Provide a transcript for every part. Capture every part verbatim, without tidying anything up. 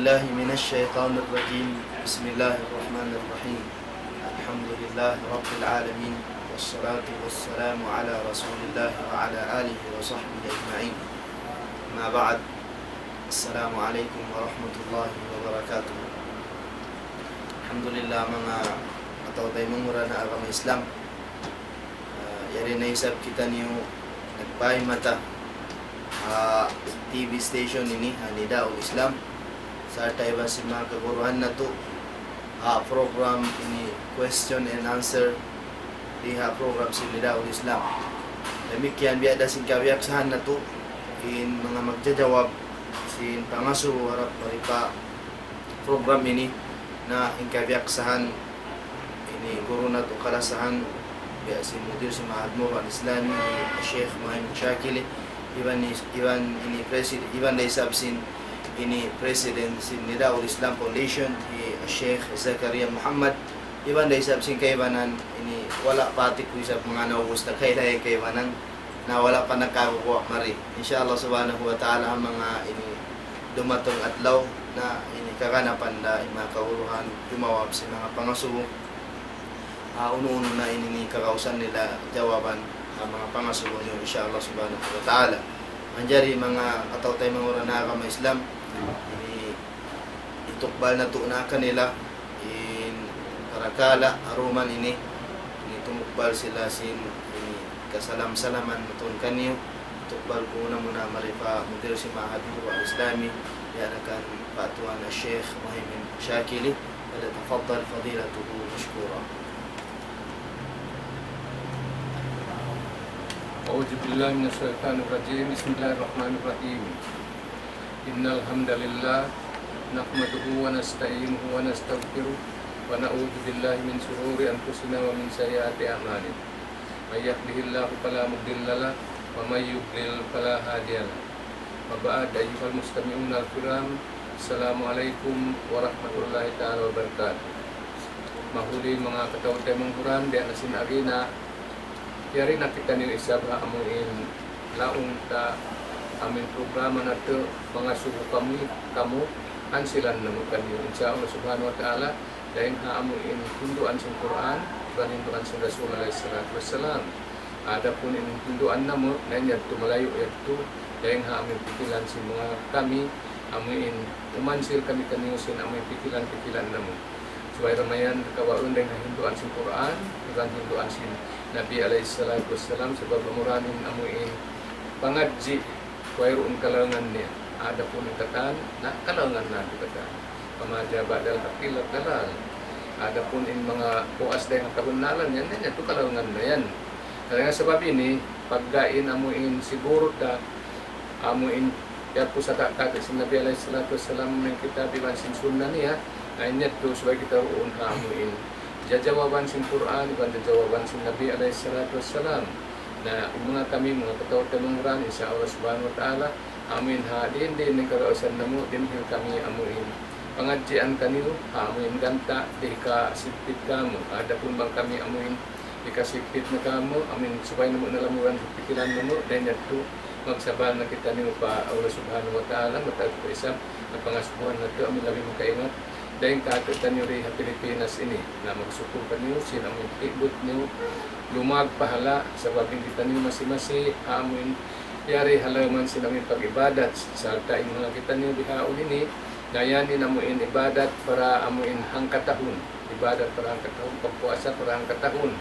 بالله من الشيطان الرجيم. بسم الله الرحمن الرحيم. الحمد لله رب العالمين، والصلاة والسلام على رسول الله وعلى آله وصحبه أجمعين. أما بعد. السلام عليكم ورحمة الله وبركاته. Alhamdulillah, manga kataymanghuran ha agama Islam. Ah, yari na isab kitaniyu nagpayamata ha T V station ini, ha Nidaul Islam. Sarta' iban sin manga kaguruhan natu' ha program ini, question and answer, di ha program sin Nidaul Islam. Damikkiyan biya' da sin kabiyaksahan natu', in manga magjajawab sin pangasubu harap mari pa program ini, na in kabiyaksahan ini guru natu' kalasahan, biya' sin mudir sin Ma'had Murran Islami, Sheikh Muhammad Shakili, iban ni, iban ini presid-, iban da isab sin ini president sin Nidaul Islam Foundation, hi Sheikh Zakaria Muhammad, iban da isab sin kaibanan ini, wala' pa tiku isab manga naubus na kaila in kaibanan, na wala' pa nakaguwa' mari. Insya Allah subhanahu wa ta'ala, ha manga ini dumatung adlaw na ini kaganapan da in manga kaguruhan jumawab sin manga pangasubu. Ah, unu-unu na ini in kagausan nila jawaban, ah, manga pangasubu niyu, insya Allah subhanahu wa ta'ala. Manjari manga kataymanghuran ha agama Islam, ini itukbal natu' na kanila in parakala' aruman ini, ini tumukbal sila sin ini kasalam-salaman natu' kaniyu. Tukbal ku muna-muna mari pa mudir sin Ma'had Nurul Islami, yan akan pa tuwan Sheikh Muhaimin Shakili, فليتفضل فضيلته مشكورا. أعوذ بالله من الشيطان الرجيم. بسم الله الرحمن الرحيم. إن الحمد لله نحمده ونستعينه ونستغفره ونعوذ بالله من شرور أنفسنا ومن سيئات أعمالنا. من يهده الله فلا مضل له ومن يضلل فلا هادي له. وبعد، أيها المستمعون الكرام، السلام عليكم ورحمة الله تعالى وبركاته. Mahuli manga kataymanghuran, biya' na sin agina, yari na kitaniyu isab ha amuin laung ta amuin programa natu', mangasubu kami, kamu, ansilan namu' kaniyu. Insya Allah subhanahu wa ta'ala, dayn ha amuin hinduan sin Qur'an, iban hinduan sin Rasul alayhi salatu wassalam. Adapun in hinduan namu', na in yadtu malayu' yadtu, dayn ha amuin pikilan sin manga kami, amuin umansil kami kaniyu sin amuin pikilan-pikilan namu'. Subay da mayan kawaun dayn ha hinduan sin Qur'an, iban hinduan sin Nabi alayhi salatu wassalam, sabab amura in amuin pangadji', wayruun kalaungan niya. Adapun in katan, na kalaungan na in katan. وما جاء بعد الحق إلا الضلال. Adapun in manga puas dayn ha kabunnalan yan, yan, yadtu kalaungan na yan. Karna' sabab ini, pagga in amuin siguru ta, amuin yadtu pusaka' katu' sin Nabi alayhi salatu wassalam, amuin kitab iban sin sunnah niya, na in yadtu subay kita duun ha amuin jajawaban sin Qur'an, iban jajawaban sin Nabi alayhi salatu wassalam. Na, manga kami, manga kataymanghuran, insya Allah subhanahu wa ta'ala, amuin ha, diin-diin in kagausan namu', diin kami amuin pangadjian kaniyu, ha amuin ganta', di' hikasigpit kamu. Adapun bang kami amuin hikasigpit na kamu, amuin subay namu' nalamuran sin pikilan namu', dayn yadtu, magsabal na kitaniyu pa Allah subhanahu wa ta'ala, mataud pa isab, na pangasubuhan natu', amuin labi makaingat, dayn kātu'niyu di ha Pilipinas ini, na magsukul kaniyu, sin amuin piyut niyu, lumag pahala, sabab in kitaniyu masi-masi, ha amuin yari ha lawm sin amuin pag-ibadat, sarta' in manga kitaniyu bihaun ini, na yan in amuin ibadat para amuin hangkatahun, ibadat para hangkatahun, pagpuasa para hangkatahun.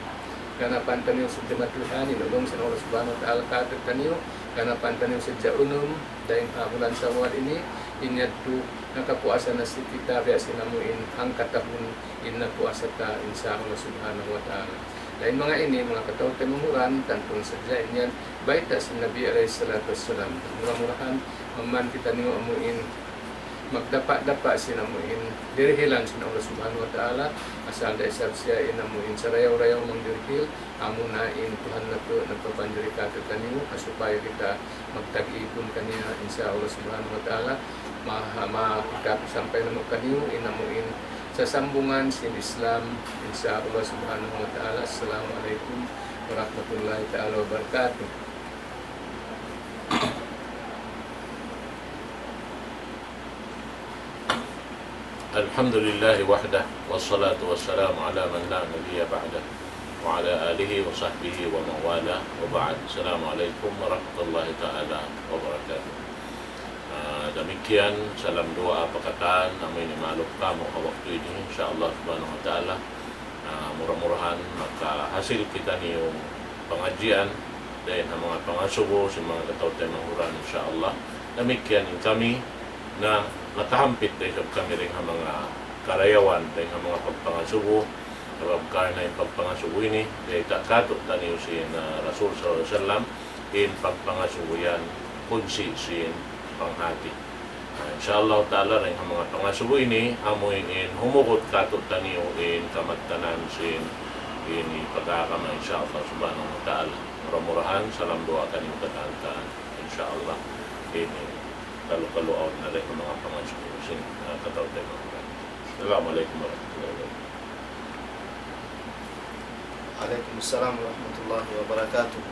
Ganapan taniyu sin Jumatul Hani, ulung sin Allah subhanahu wa ta'ala kātu'niyu, ganapan taniyu sin jaunum, dayn ha bulan Sawwal ini, in yadtu nakapuasa na sin kita biya' sin amuin hangkatahun, in napuasa ta, insya Allah subhanahu wa ta'ala. Dayn manga ini, manga kataymanghuran, tantu sadja in yan, bayta' sin Nabi alayhi salatu wassalam. Mura-murahan, ampa kitaniyu amuin magdapa'-dapa' sin amuin dirihilan sin Allah subhanahu wa ta'ala, asal da isab siya in amuin sarayaw-rayaw mangdirihil, amuna in Tuhan natu' nagpapanjari kātu'niyu, ha supaya kita magtag-ipun kaniya, insya Allah subhanahu wa ta'ala, ma-, ma-, hikap sampay namu' kaniyu, in amuin sasambungan sin Islam, insya Allah subhanahu wa ta'ala. Assalamu alaykum warahmatullahi ta'ala wabarakatuh. الحمد لله وحده، والصلاة والسلام على من لا نبي بعده، وعلى آله وصحبه ومن والاه، وبعد. السلام عليكم ورحمة الله تعالى وبركاته. Ah, damikkiyan, salam duwaa pa katan, amu ini malup kamu ha waktu ini, insya Allah subhanahu wa ta'ala. Ah, mura-murahan makahasil kitaniyu pangadjian dayn ha manga pangasubu sin manga kataw-taymanghuran, insya Allah. Damikkiyan in kami, na nakahampit da isab kami dayn ha manga karayawan, dayn ha manga pagpangasubu. Sabab karna' in pagpangasubu ini, bayta' kātu'niyu sin, ah, Rasul sallallahu alayhi wasallam, in pagpangasubu yan kunsi' sin panghati. Ah, insya Allah ta'ala, dayn ha manga pangasubu ini, amu in humugut kātu'niyu in kamattanan sin ini pag-agama, insya Allah subhanahu wa ta'ala. Mura-murahan, salam duwaa kaniyu katan-katan, insya Allah. Ini, kalu-kalu awn na dayn ha manga pangasubu sin, ah, kataw-taymanghuran. Assalamu alaykum warahmatullahi wabarakatuh. Alaykum assalam warahmatullahi wabarakatuh.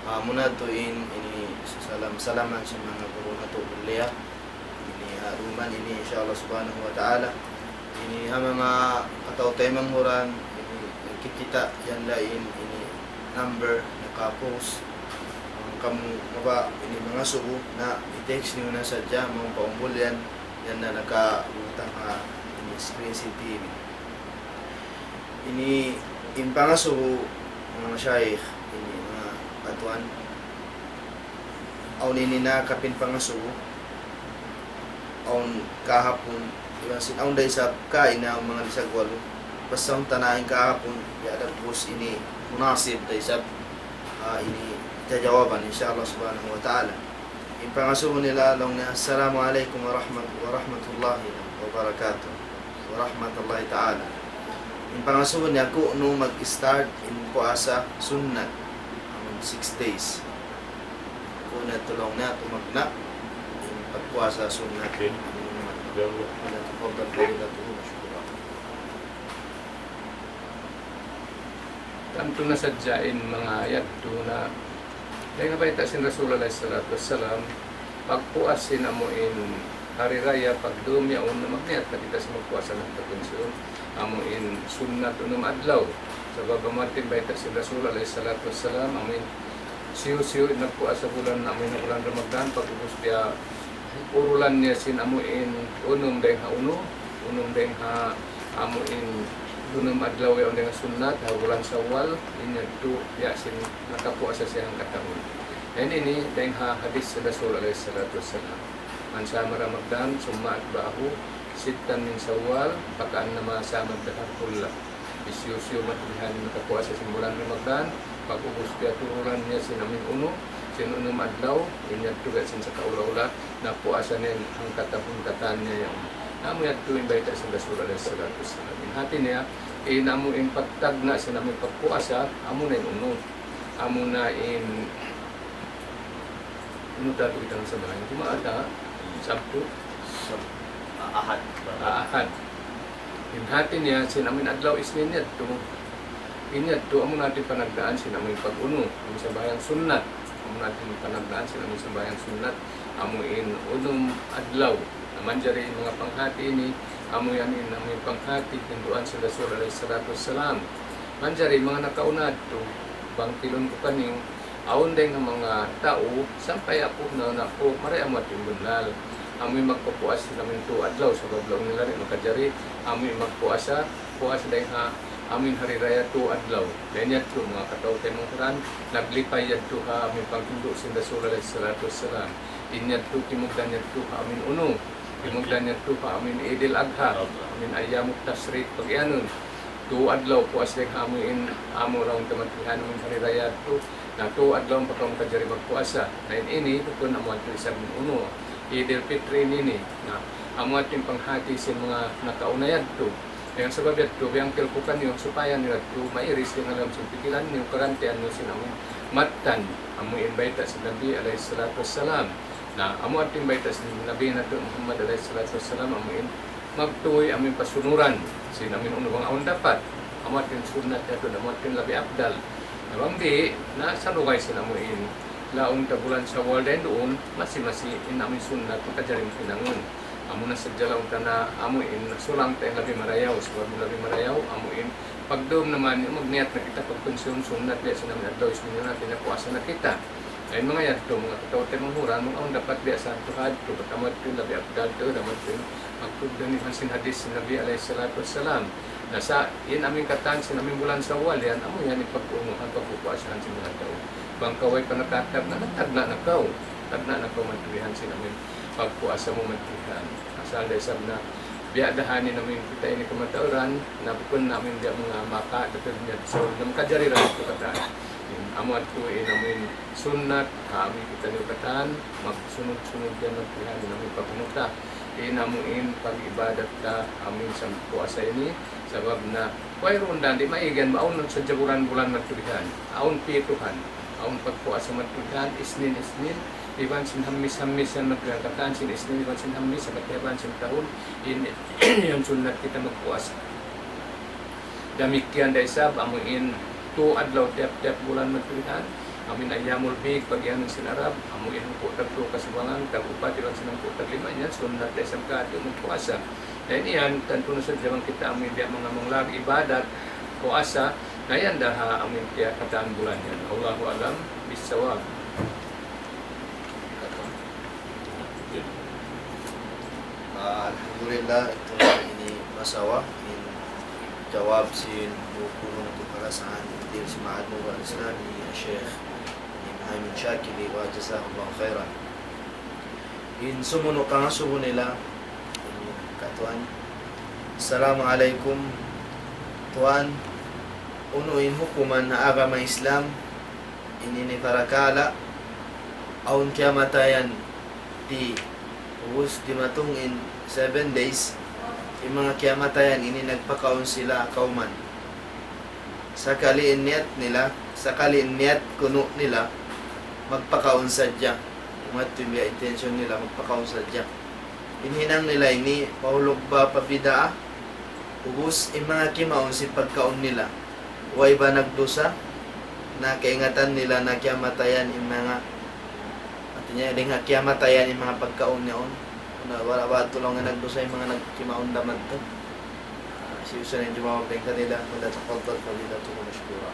Ah, muna tuud in, ini salam-salaman sin manga guru natu' mulia. Ini, ah, duman ini, insya Allah subhanahu wa ta'ala. Ini ha manga kataw-taymanghuran, ini kikita' yan lain, ini number naka-post. Bang kamu mabaya' ini mangasubu, na i-text niyu na sadja, manga paumbul yan, yan na nakabutang ha ini screen sin T V. Ini in pangasubu, manga mashayikh, ini manga katuan. Awn ini na kapin pangasubu. Awn kahapun, iban sin awn da isab kaina awn manga lisag walu. Basta unta na in kahapun, ya da pus ini munasib da isab, ah, ini jajawaban, insya Allah subhanahu wa ta'ala. In pangasubu nila laung niya, "Assalamu alaykum warahmat-, warahmatullahi wabarakatuh." Warahmatullahi ta'ala. In pangasubu niya, ku'nu mag-start in puasa sunnat, amun six days. Ku'nu laung niya tumagna' in pagpuasa sunnat. Okay. Amun, ya Allah. Wala tafadhal fadilatuhu mashkura. Tantu na sadja in manga yadtu na dayn ha bayta' sin Rasul alayhi salatu wassalam, pagpuas sin amu in hari raya, pagdum yaun na magniyat na kita sin magpuasa nagtapun siya, amu in sunnat unum adlaw. Sabab amu in bayta' sin Rasul alayhi salatu wassalam, amu in hisiyu-siyu in nagpuasa bulan, amu in bulan Ramadan, pag'ubus niya, urulan niya sin amu in unum dayn ha unu, unum dayn ha amu in unum adlaw yaun dayn ha sunnat, ha bulan Shawwal, in yadtu biya' sin nakapuasa siya hangkatahun. Dayn ini, dayn ha hadith sin Rasul alayhi salatu wassalam, "Man sama Ramadan, summa atba'ahu sittan min Shawwal, faka'annama sama dahra kullah." Hisiyu-siyu matulihan nakapuasa sin bulan Ramadan, pag'ubus niya turunan niya sin amu in unu, sin unum adlaw, in yadtu biya' sin sakaula-ula, napuasa niya hangkatahun katan niya yan. Amu yadtu in bayta' sin Rasul alayhi salatu wassalam. In hati niya, in amu in pagtagna' sin amu in pagpuasa, amu na in unu. Amu na in, unu ta tuud kita sambahayang Jumaat, ha? Sabtu? Sab-, ah, Ahad. Ah, Ahad. In hati niya, sin amu in adlaw Isnin yadtu. In yadtu, amu na in panagnaan sin amu in pag-unu, amu in sambahayang sunnat. Amu na in panagnaan sin amu in sambahayang sunnat, amu in unum adlaw. Na manjari manga panghati ini, amu yan in amu in panghati, hinduan sin Rasul alayhi salatu wassalam. Manjari manga nakauna yadtu, bang tilun ku kaniyu, awn dayn ha manga tau, sampay aku na, na aku, mari amu yadtu in bunnal. Amu in magpapuas sin amu in tū adlaw, sabab laung nila di' makajari, amu in magpuasa, puas dayn ha amu in hari raya tū adlaw. Dayn yadtu, manga kataw-taymanghuran, naglipay yadtu ha amu in panghindu' sin Rasul alayhi salatu wassalam. In yadtu, timugdan yadtu ha amu in unu, timugdan yadtu ha amu in Eid al-Adha, amu in ayyamut tashriq, pag-iyanun. Tū adlaw puas dayn ha amu in, amu laung ta matihan amu in hari raya yadtu. Na tū adlaw pa kaw makajari magpuasa. Na in ini, bukun amu yadtu isab in unu, Eid al-Fitr ini. Na amu yadtu in panghati sin manga nakauna yadtu. Dayn sabab yadtu, biyangkil ku kaniyu, supaya niyu yadtu, mairis dayn ha lawm sin pikilan niyu, kagantian niyu sin amu in mattan, amu in bayta' sin Nabi alayhi salatu wassalam. Na amu yadtu in bayta' sin Nabi natu' Muhammad alayhi salatu wassalam, amu in magtuy amu in pasunuran sin amu in unu bang awn dapat. Amu yadtu in sunnat yadtu, amu yadtu in labi afdal. Na bang di', na salugay sin amu in laung ta bulan Shawwal dayn duun, masi-masi in amu in sunnat makajari hinangun. Amu na sadja laung ta na amu in nasulang ta in labi marayaw, sabab in labi marayaw, amu in pagdum naman in magniyat na kita pagkunsum sunnat biya' sin amu in adlaw Isnin na pinapuasa na kita. Ay manga yadtu, manga kataw-taymanghuran, manga awn dapat biya' sa tu hadtu, bat amu yadtu in labi afdal tu, amu yadtu in magtugdan iban sin hadis sin Nabi alayhi salatu wassalam. Na sa' in amu in katan sin amu in bulan Sawwal yan, amu yan in pagkunuhan, pagpupuasahan sin manga tau. Bang kaw way pa nakatagna', nagtagna' na kaw. Tagna' na kaw madtu bihan sin amu in pagpuasa mu madtu bihan. Asal da isab na biya' da ha ini amu in kita ini kamatauran, na bukun na amu in biya' manga maka, dapat niya so, na makajari ra madtu katan. Amu yadtu in amu in sunnat, ha amu in kita ini katan, magsunud-sunud yan madtu bihan, in amu in pagkunu ta. In amu in pag-ibadat ta, amu in sa puasa ini, sabab na, wayruun da, di' maigan, awn sadja bulan-bulan madtu bihan, awn pituhan, awn pagpuasa madtu bihan, Isnin, Isnin, iban sin Hamis, Hamis yan madtu bihan, katan sin Isnin, iban sin Hamis, sa katiyaban sin tahun, in, yan sunnat kita magpuasa. Damikkiyan da isab, amu in tu adlaw tiyap-tiyap bulan madtu bihan, amu in Ayyamul Bid, pag-iyanun sin Arab, amu in hangpu' tagtū kasubangan, tag-upat iban sin hangpu' taglima, yan sunnat da isab katu' magpuasa. Dayn iyan, tantu na sadja bang kita amu in biya' manga manglag ibadat, puasa, na yan da ha amu in kiyakataan bulan yan. Allahu a'lam bissawab. Ah, alhamdulillah, itu ini masawa in jawab sin buku nung tu karasahan, itu si Ma'ad Nurul Islam, ni Sheikh Muhammad Shakili, wa jazahullahu khairan. In sumunu' pangasubu nila, in katuan. Assalamu alaykum, tuan. Unu in hukuman ha agama Islam, in ini parakala', awn kiyamatayan di' ubus dimatung in seven days, in manga kiyamatayan ini nagpakaun sila kawman. Sakali in niyat nila, sakali in niyat kunu' nila, magpakaun sadja. Umat tu biya' intention nila, magpakaun sadja. In hinang nila ini, mahulug ba pa bid'ah? Ubus, in manga kimaun sin pagkaun nila, way ba nagdusa? Na kaingatan nila na kiyamatayan in manga, hati niya, dayn ha kiyamatayan in manga pagkaun niya yaun. Na, wala' ba tuud laung nagdusa in manga nagkimaun dayn madtu? Ah, siyu-siyu na in jumawab dayn kanila, فليتفضل فضيلته مشكورا.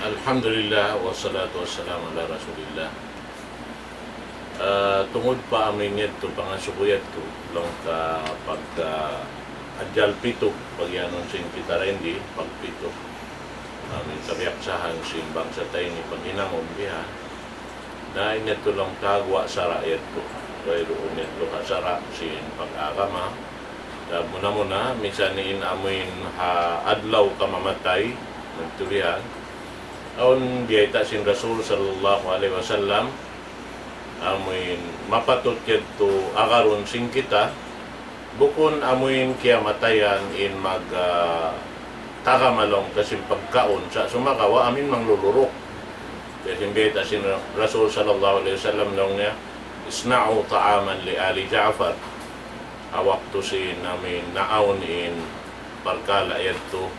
Alhamdulillah, wassalatu wassalamu ala rasulillah. Ah, tungud pa amu in yadtu pangasubu yadtu, laung ta pagka adjal pitu, pag-iyanun sin kita dayn di, pagpitu. Amu in kabiyaksahan sin bangsa ta ini paghinangun biya'. Na in yadtu laung ta guwa' sara' yadtu. Wayruun yadtu ha sara' sin pag-agama. Na muna-muna, misan in amu in ha adlaw kamamatay, madtu bihan. Awn biyayta' sin Rasul sallallahu alayhi wasallam, amu in mapatut yadtu agarun sin kita, bukun amu in kiyamatayan in mag, ah, tagama laung ta sin pagkaun, sa' sumagawa' amu in mangluluruk. Kaya sin biyayta' sin Rasul sallallahu alayhi wasallam laung niya, اصنعوا طعاما لآل جعفر. Ha waktu sin amu in naawn in parkala' yadtu,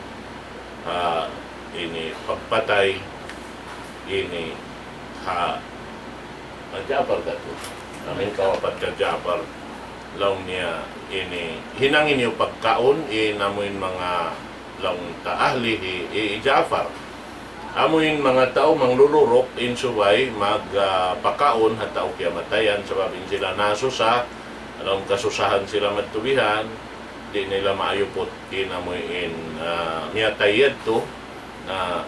ah, ini pagpatay, ini ha, ha Ja'far katu'. Amu in kawapat kan Ja'far, laung niya ini, hinangi niyu pagkaun, in amu in manga laung ta ahli hi, hi Ja'far. Amu in manga tau mangluluruk in subay mag, ah, pakaun ha tau kiyamatayan, sabab in sila nasusa, laung kasusahan sila madtu bihan, di' nila maayuput in amu in, ah, miyatay yadtu, na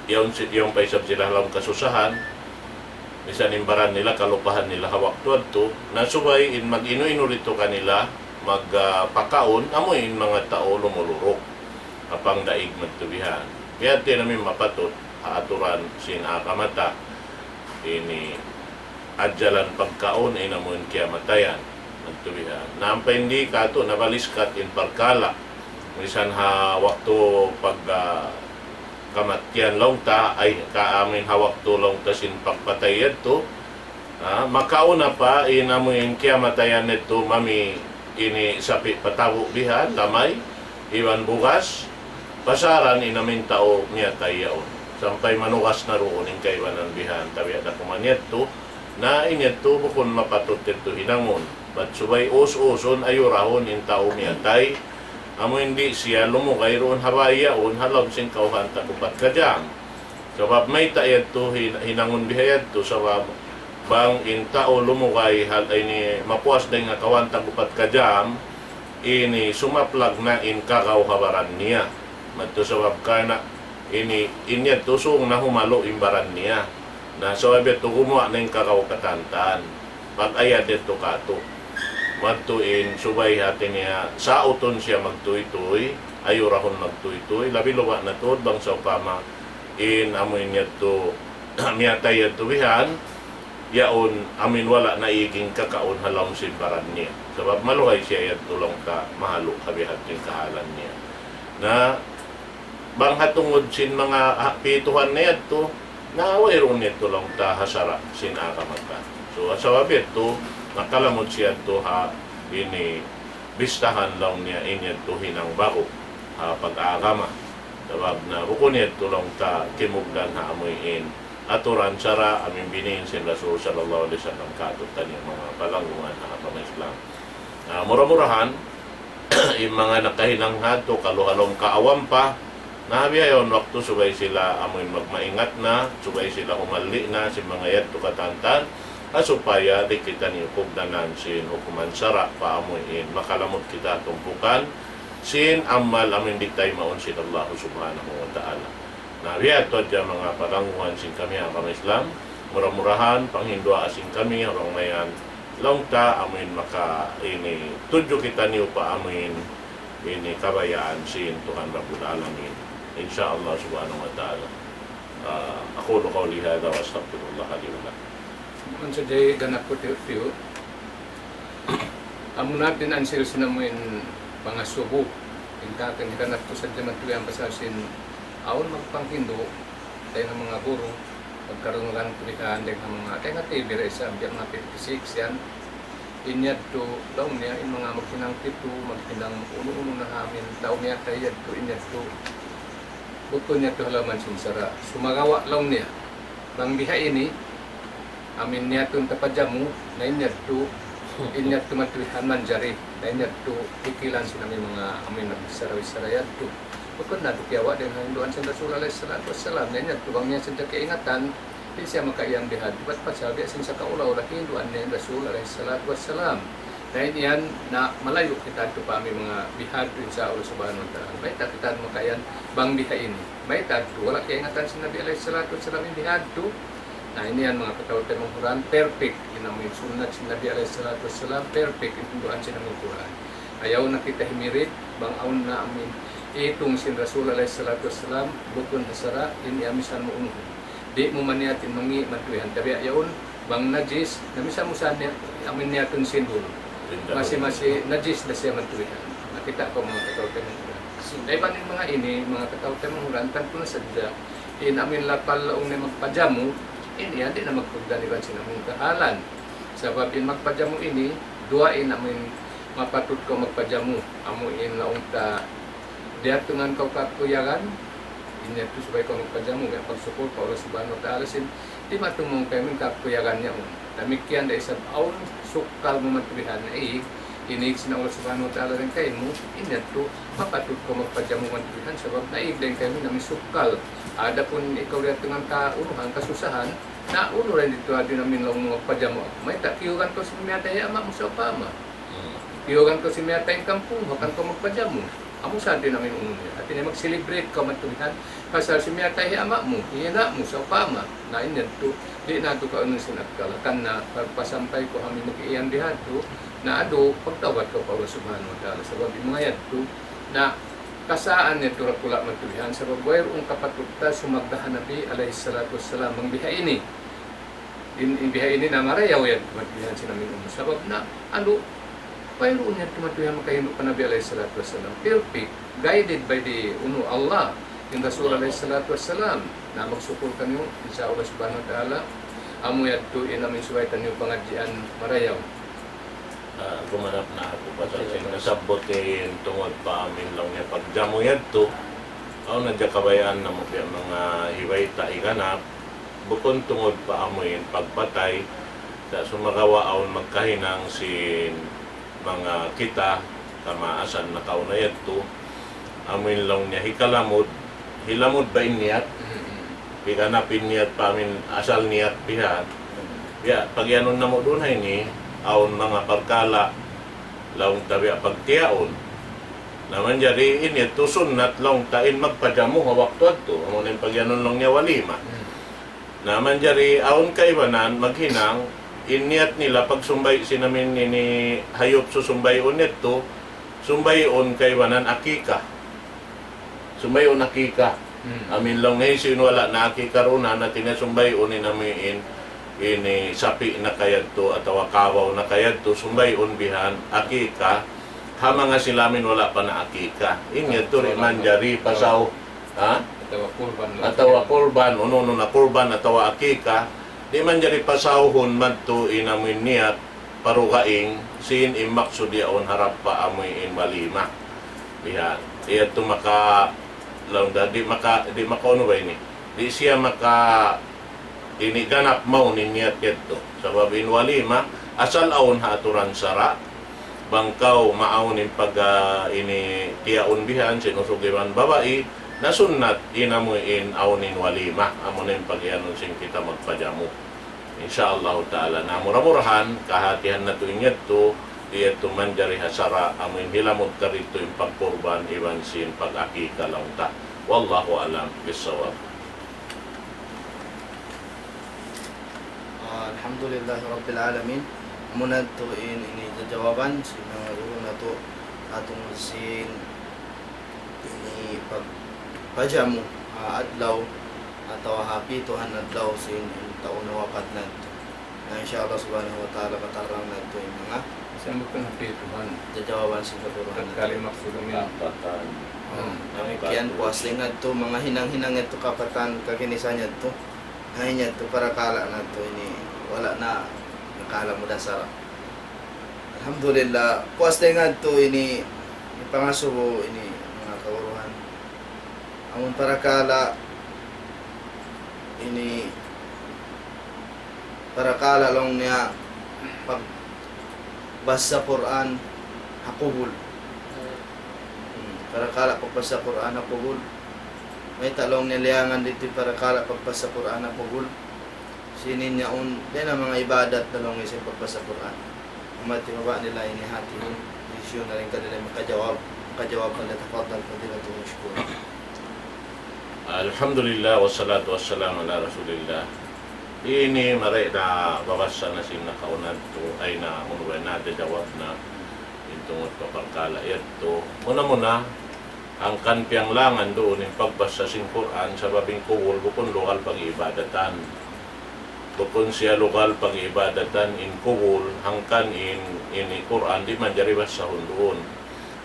yaun si-, yaun pa isab sila ha lawm kasusahan, misan in baran nila kalupahan nila ha waktu yadtu, na subay in mag-inu-inu didtu kanila, mag, ah, pakaun, amu in manga tau lumuluruk. Apang daig madtu bihan. Biya' hati namin mapatut, ha aturan sin agama ta, ini adjalan pagkaun in amu in kiyamatayan. Madtu bihan. Na ampa in di katu' nabaliskat in parkala'. Misan ha waktu pag, ah, kamatyan laung ta, ay, ka amu in ha waktu laung ta sin pagpatay yadtu, ah, makauna pa in amu in kiyamatayan yadtu mami ini sapi' patabu' bihan, lamay, iban bugas, pasaran in amu in tau miyatay yaun. Sampay manugas na duun in kaibanan bihan, tabiya' da kuman yadtu. Na in yadtu bukun mapatut yadtu hinangun. Bat subay us-usun, ayurahun in tau miyatay. Amu in di' siya lumugay duun ha bāy yaun, ha lawm sin kawhaan tag-upat ka jam. Sabab mayta' yadtu hin-, hinangun biha yadtu, sabab bang in tau lumugay hal ini mapuas dayn ha kawhaan tag-upat ka jam, ini sumaplag na in kagaw ha baran niya. Madtu sabab karna' ini, in yadtu sung na humalu' in baran niya. Na sabab yadtu gumuwa' na in kagaw katantan. Pag-ayad yadtu katu'. Madtu in subay hati niya, sautun siya magtuytuy, ayurahun magtuytuy, labi luba na tuud bang sawpama in amu in yadtu, miyatay yadtu bihan, yaun amu in wala' na iging kakaun ha lawm sin baran niya. Sabab maluhay siya yadtu laung ta mahalu' ha bihan sin kahalan niya. Na bang ha tungud sin manga, ha, pituhan na yadtu, na wayruun yadtu laung ta ha sara' sin agama ta. So, sabab yadtu, nakalamud siya yadtu ha ini bistahan laung niya in yadtu hinang bagu ha pag-agama. Sabab na bukun yadtu laung ta kimugdan ha amu in aturan sara' amu in bīn sin Rasul sallallahu alayhi wasallam kātu'niyu manga palanggungan ha agama Islam. Na mura-murahan, in manga nakahinang ha yadtu kalu ha lawm kaawam pa, na biya' yaun waktu subay sila amu in magmaingat na, subay sila humalli' na sin manga yadtu katantan, ha supaya di' kitaniyu pugdanan sin hukuman sara' pa amu in makalamud kita tumpukan sin amal amu in di' taymaun sin Allah Subhanahu wa Ta'ala. Na biya' yadtu hadja manga palanggungan sin kami ha agama Islam, mura-murahan panghinduwaa sin kami orang mayan laung ta amu in maka ini tudju kitaniyu pa amu in ini kabayaan sin Tuhan Rabbul Alamin. Insya Allah Subhanahu wa Ta'ala. Ah, أقول قولي هذا وأستغفر الله لي ولكم. Bukun sadja ganap ku tiyu'-tiyu'. Amuna in ansil sin amu in pangasubu. In kakin ganap ku sadja matuyan pasal sin awn magpanghindu', dayn ha manga guru, pagkarungugan ku di' ka, dayn ha manga, dayn ha T V da isab, biya' manga fifty-six yan. In yadtu, laung niya, in manga maghinang pitu, maghinang unu-unu na ha amin, tau miyatay yadtu, in yadtu. Bukun yadtu halaman sin sara'. Sumagawa' laung niya, bang biha ini, amin niyatun tapajamu, na in yadtu, in yadtu matuwihan manjari, na in yadtu, pikilan sin amin manga, amin nagsara-sara yadtu. Bukun na, dukiyawa' dayn ha hinduan sin Rasul alayhi salatu wassalam, na in yadtu, bang niya sadja kaingatan, di' siya makaiyan bihadtu, bat pasal biya' sin sakaula-ula, hinduan niya in Rasul alayhi salatu wassalam. Na in yan, na malayu' kita yadtu pa amin manga bihadtu, insya Allah subhanahu wa ta'ala. Mayta' kita makaiyan, bang biha ini. Mayta' yadtu, wala' kaingatan sin Nabi alayhi salatu wassalam in bihadtu. Na in yan manga kataw-taymanghuran, perfect. In amin sunnat sin Nabi alayhi salatu wassalam, perfect. In hinduan sin amin Qur'an. Ayaw na kita himirit, bang awn na amin itung sin Rasul alayhi salatu wassalam, bukun ha sara', in iya misan mu unuhun. Di' mu maniyat in mangi' matuwihan. Tabiya' yaun, bang najis, na misan mu sa niya, amin niyatun sin bulu. Masi-masi najis na siya matuwihan. Nakita' kaw manga kataw-taymanghuran. Kaibanan manga ini, manga kataw-taymanghuran, tantu na sadja, in amin lapal laung niya magpajamu, in yan di' na magpugdan iban sin amin kahalan. Sabab in magpajamu ini, duwa in amin mapatut kaw magpajamu, amu in laung ta diyatungan kaw kakuyagan, in yadtu subay kaw magpajamu, biya' pagsukul pa Allah Subhanahu wa Ta'ala sin, di' matumung kaymu in kakuyagan niya yaun. Damikkiyan da isab awn sukkal mu matuwihan na ig, in ig sin Allah Subhanahu wa Ta'ala dayn kaymu, in yadtu, mapatut kaw magpajamu matuwihan, sabab na ig dayn kaymu na misukkal. Adapun ikaw diyatungan kaunuhan, kasusahan, na unu ra in didtu hati namin laung mu magpajamu. Mayta' kiyugan kaw sin miyatay ama' mu sawpama. Hmm. Kiyugan kaw sin miyatay in kampung mu, hangkan kaw magpajamu. Amu sa hati namin unu niya. Hati niya mag-celebrate kaw matuwihan. Pasal sin miyatay hi ama' mu, hi ina' mu, sawpama. Na in yadtu, di' na yadtu kaunun sin akkal. Hangkan na, pagpasampay ku ha amin mag-iyan bihadtu, na adu, pagtawbat kaw pa Allah Subhanahu wa Ta'ala. Sabab in manga yadtu, na kasaan yadtu dakula' matuwihan. Sabab wayruun kapatut ta sumagda ha Nabi alayhi salatu wassalam bang biha ini. In, in biha ini na marayaw yan, matuwihan sin amin umur. Sabab na, anu, wayruun yan matuwihan makahindu' pa Nabi alayhi salatu wassalam. Perfect, guided by the, unu, Allah, in Rasul alayhi salatu wassalam. Na magsukul kaniyu, insya Allah subhanahu wa ta'ala, amu yadtu in amin subay taniyu pangadjian marayaw. Ah, gumanap na aku pasal sin nasabbut in tungud pa amin laung niya pagjamu yadtu. Awn na diya kabayaan namu' biya' manga hibayta' higanap, bukun tungud pa amuin pagpatay, sa' sumagawa' awn magkahinang sin manga kita, kamaasan nakauna yadtu, amuin laung niya hikalamud, hilamud ba in niyat? Higanap in niyat pa amin asal niyat bihan. Ya, pagiyanun namu' duun ha ini, awn manga parkala', laung ta biya' pagtiyaun. Na manjari in yadtu sunnat laung ta in magpajamu ha waktu yadtu. Amu na in pagiyanun laung niya walima. Na manjari awn kaibanan maghinang, in niyat nila pagsumbay' sin amin ini hayup susumbayun yadtu, sumbayun kaibanan akika. Sumbayun akika. Amin laung niya sin wala' na akika duun, na hati niya sumbayun in amuin ini sapi' na kayadtu atawa kabaw na kayadtu, sumbayun bihan akika ha manga sila amin wala' pa na akika. In yadtu di' manjari pasaw. Ha? Atawa kurban, unu-unu na kurban atawa akika. Di' manjari pasawhun madtu in amuin niyat parugaing sin in maksud yaun harap pa amuin walima. Bihan. Yadtu maka, laung ta, di' maka, di' maka unu ba ini? Di' siya maka ini ganap mawn in niyat yadtu. Sabab in walima, asal awn ha aturan sara', bang kaw maawn in pag, ah, ini tiyaun bihan, sin usug iban babai, na sunnat in amuin awn in walima, amu na in pagiyanun sin kita magpajamu. Insya Allah Ta'ala. Na mura-murahan, kahatihan natu' in yadtu, di' yadtu manjari ha sara', amuin hilamud ta didtu in pagkurban, iban sin pag-akika laung ta. Wallahu a'lam bissawab. Ah, alhamdulillahi rabbil alamin. Amu na yadtu in, ini jawaban sin manga guru natu' ha tungud sin ini pagpajamu ha adlaw atawa ha pituhan adlaw sin tau nawapat natu'. Na insya Allah subhanahu wa ta'ala katarrang natu' in manga Sa' bukun ha pituhan. Jawaban sin kaguruhan natu'. Tatkala maksud amin. Kapatan. Hmm. Damikkiyan puas dayn natu', manga hinang-hinang natu' kapatan, kaginisa natu'. Hay natu', parakala' natu' ini, wala' na nakalamud ha sara'. Alhamdulillah, puas dayn natu' ini, ini pangasubu ini, manga kaguruhan. Amun parakala' ini, parakala' laung niya pagbasa Qur'an ha kubul. Hmm, parakala' pagbasa Qur'an ha kubul. Mayta' laung niya liyangan didtu parakala' pagbasa Qur'an ha kubul? Sin in yaun, dayn ha manga ibadat na laung niya sin pagbasa Qur'an. Amu in mabaya' nila ini hātihun, hisiyu na in kanila makajawab, makajawab, فليتفضل فضيلته مشكورا. Alhamdulillah, wassalatu wassalamu ala rasulillah. Ini mari na babasa na sin nakauna yadtu, ay na, unu ba, na da jawab na in tungud pa parkala' yadtu. Muna-muna, hangkan piyanglangan duun in pagbasa sin Qur'an, sabab in kubul bukun lugal pag-iibadatan. Bukun siya lugal pag-iibadatan in kubul, hangkan in, in Qur'an di' manjari basahun duun.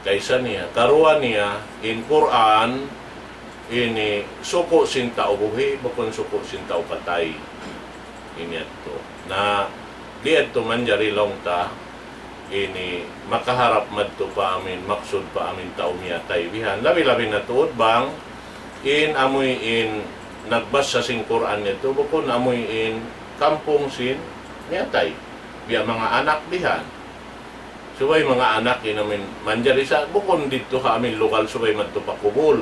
Kaysa niya, karuwa niya, in Qur'an, ini suku' sin tau buhi', bukun suku' sin tau patay. Ini yadtu. Na, di' yadtu manjari laung ta, ini makaharap madtu pa amin, maksud pa amin tau miyatay bihan. Labi-labi na tuud bang, in amuin nagbasa sin Qur'an yadtu, bukun amuin kampung sin miyatay. Biya' manga anak bihan. Subay manga anak in amin manjari sa' bukun didtu ha amin lugal subay madtu pa kubul.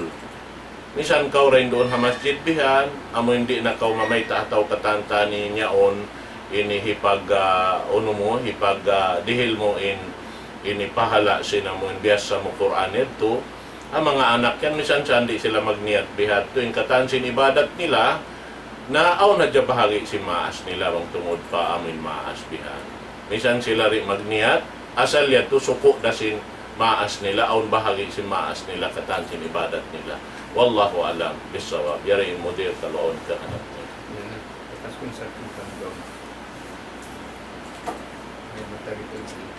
Misan kaw dayn duun ha masjid bihan, amu in di' na kaw mamayta' atawa katan-katan in yaun, ini hipag, ah, unu mu, hipag, ah, dihil mu in, ini pahala' sin amu in biyasa mu Qur'an yadtu. Ang manga anak yan, misan sa' di' sila magniyat bihadtu, in katan sin ibadat nila, na awn hadja bahagi' sin maas nila bang tungud pa amu in maas bihan. Misan sila di' magniyat, asal yadtu suku' da sin maas nila, awn bahagi' sin maas nila, katan sin ibadat nila. Wallahu a'lam bissawab. Yari in mudir kalu awn kahanap niya. Yan na. Atas kun sa' kun kan daw. Ay, matari kun sila.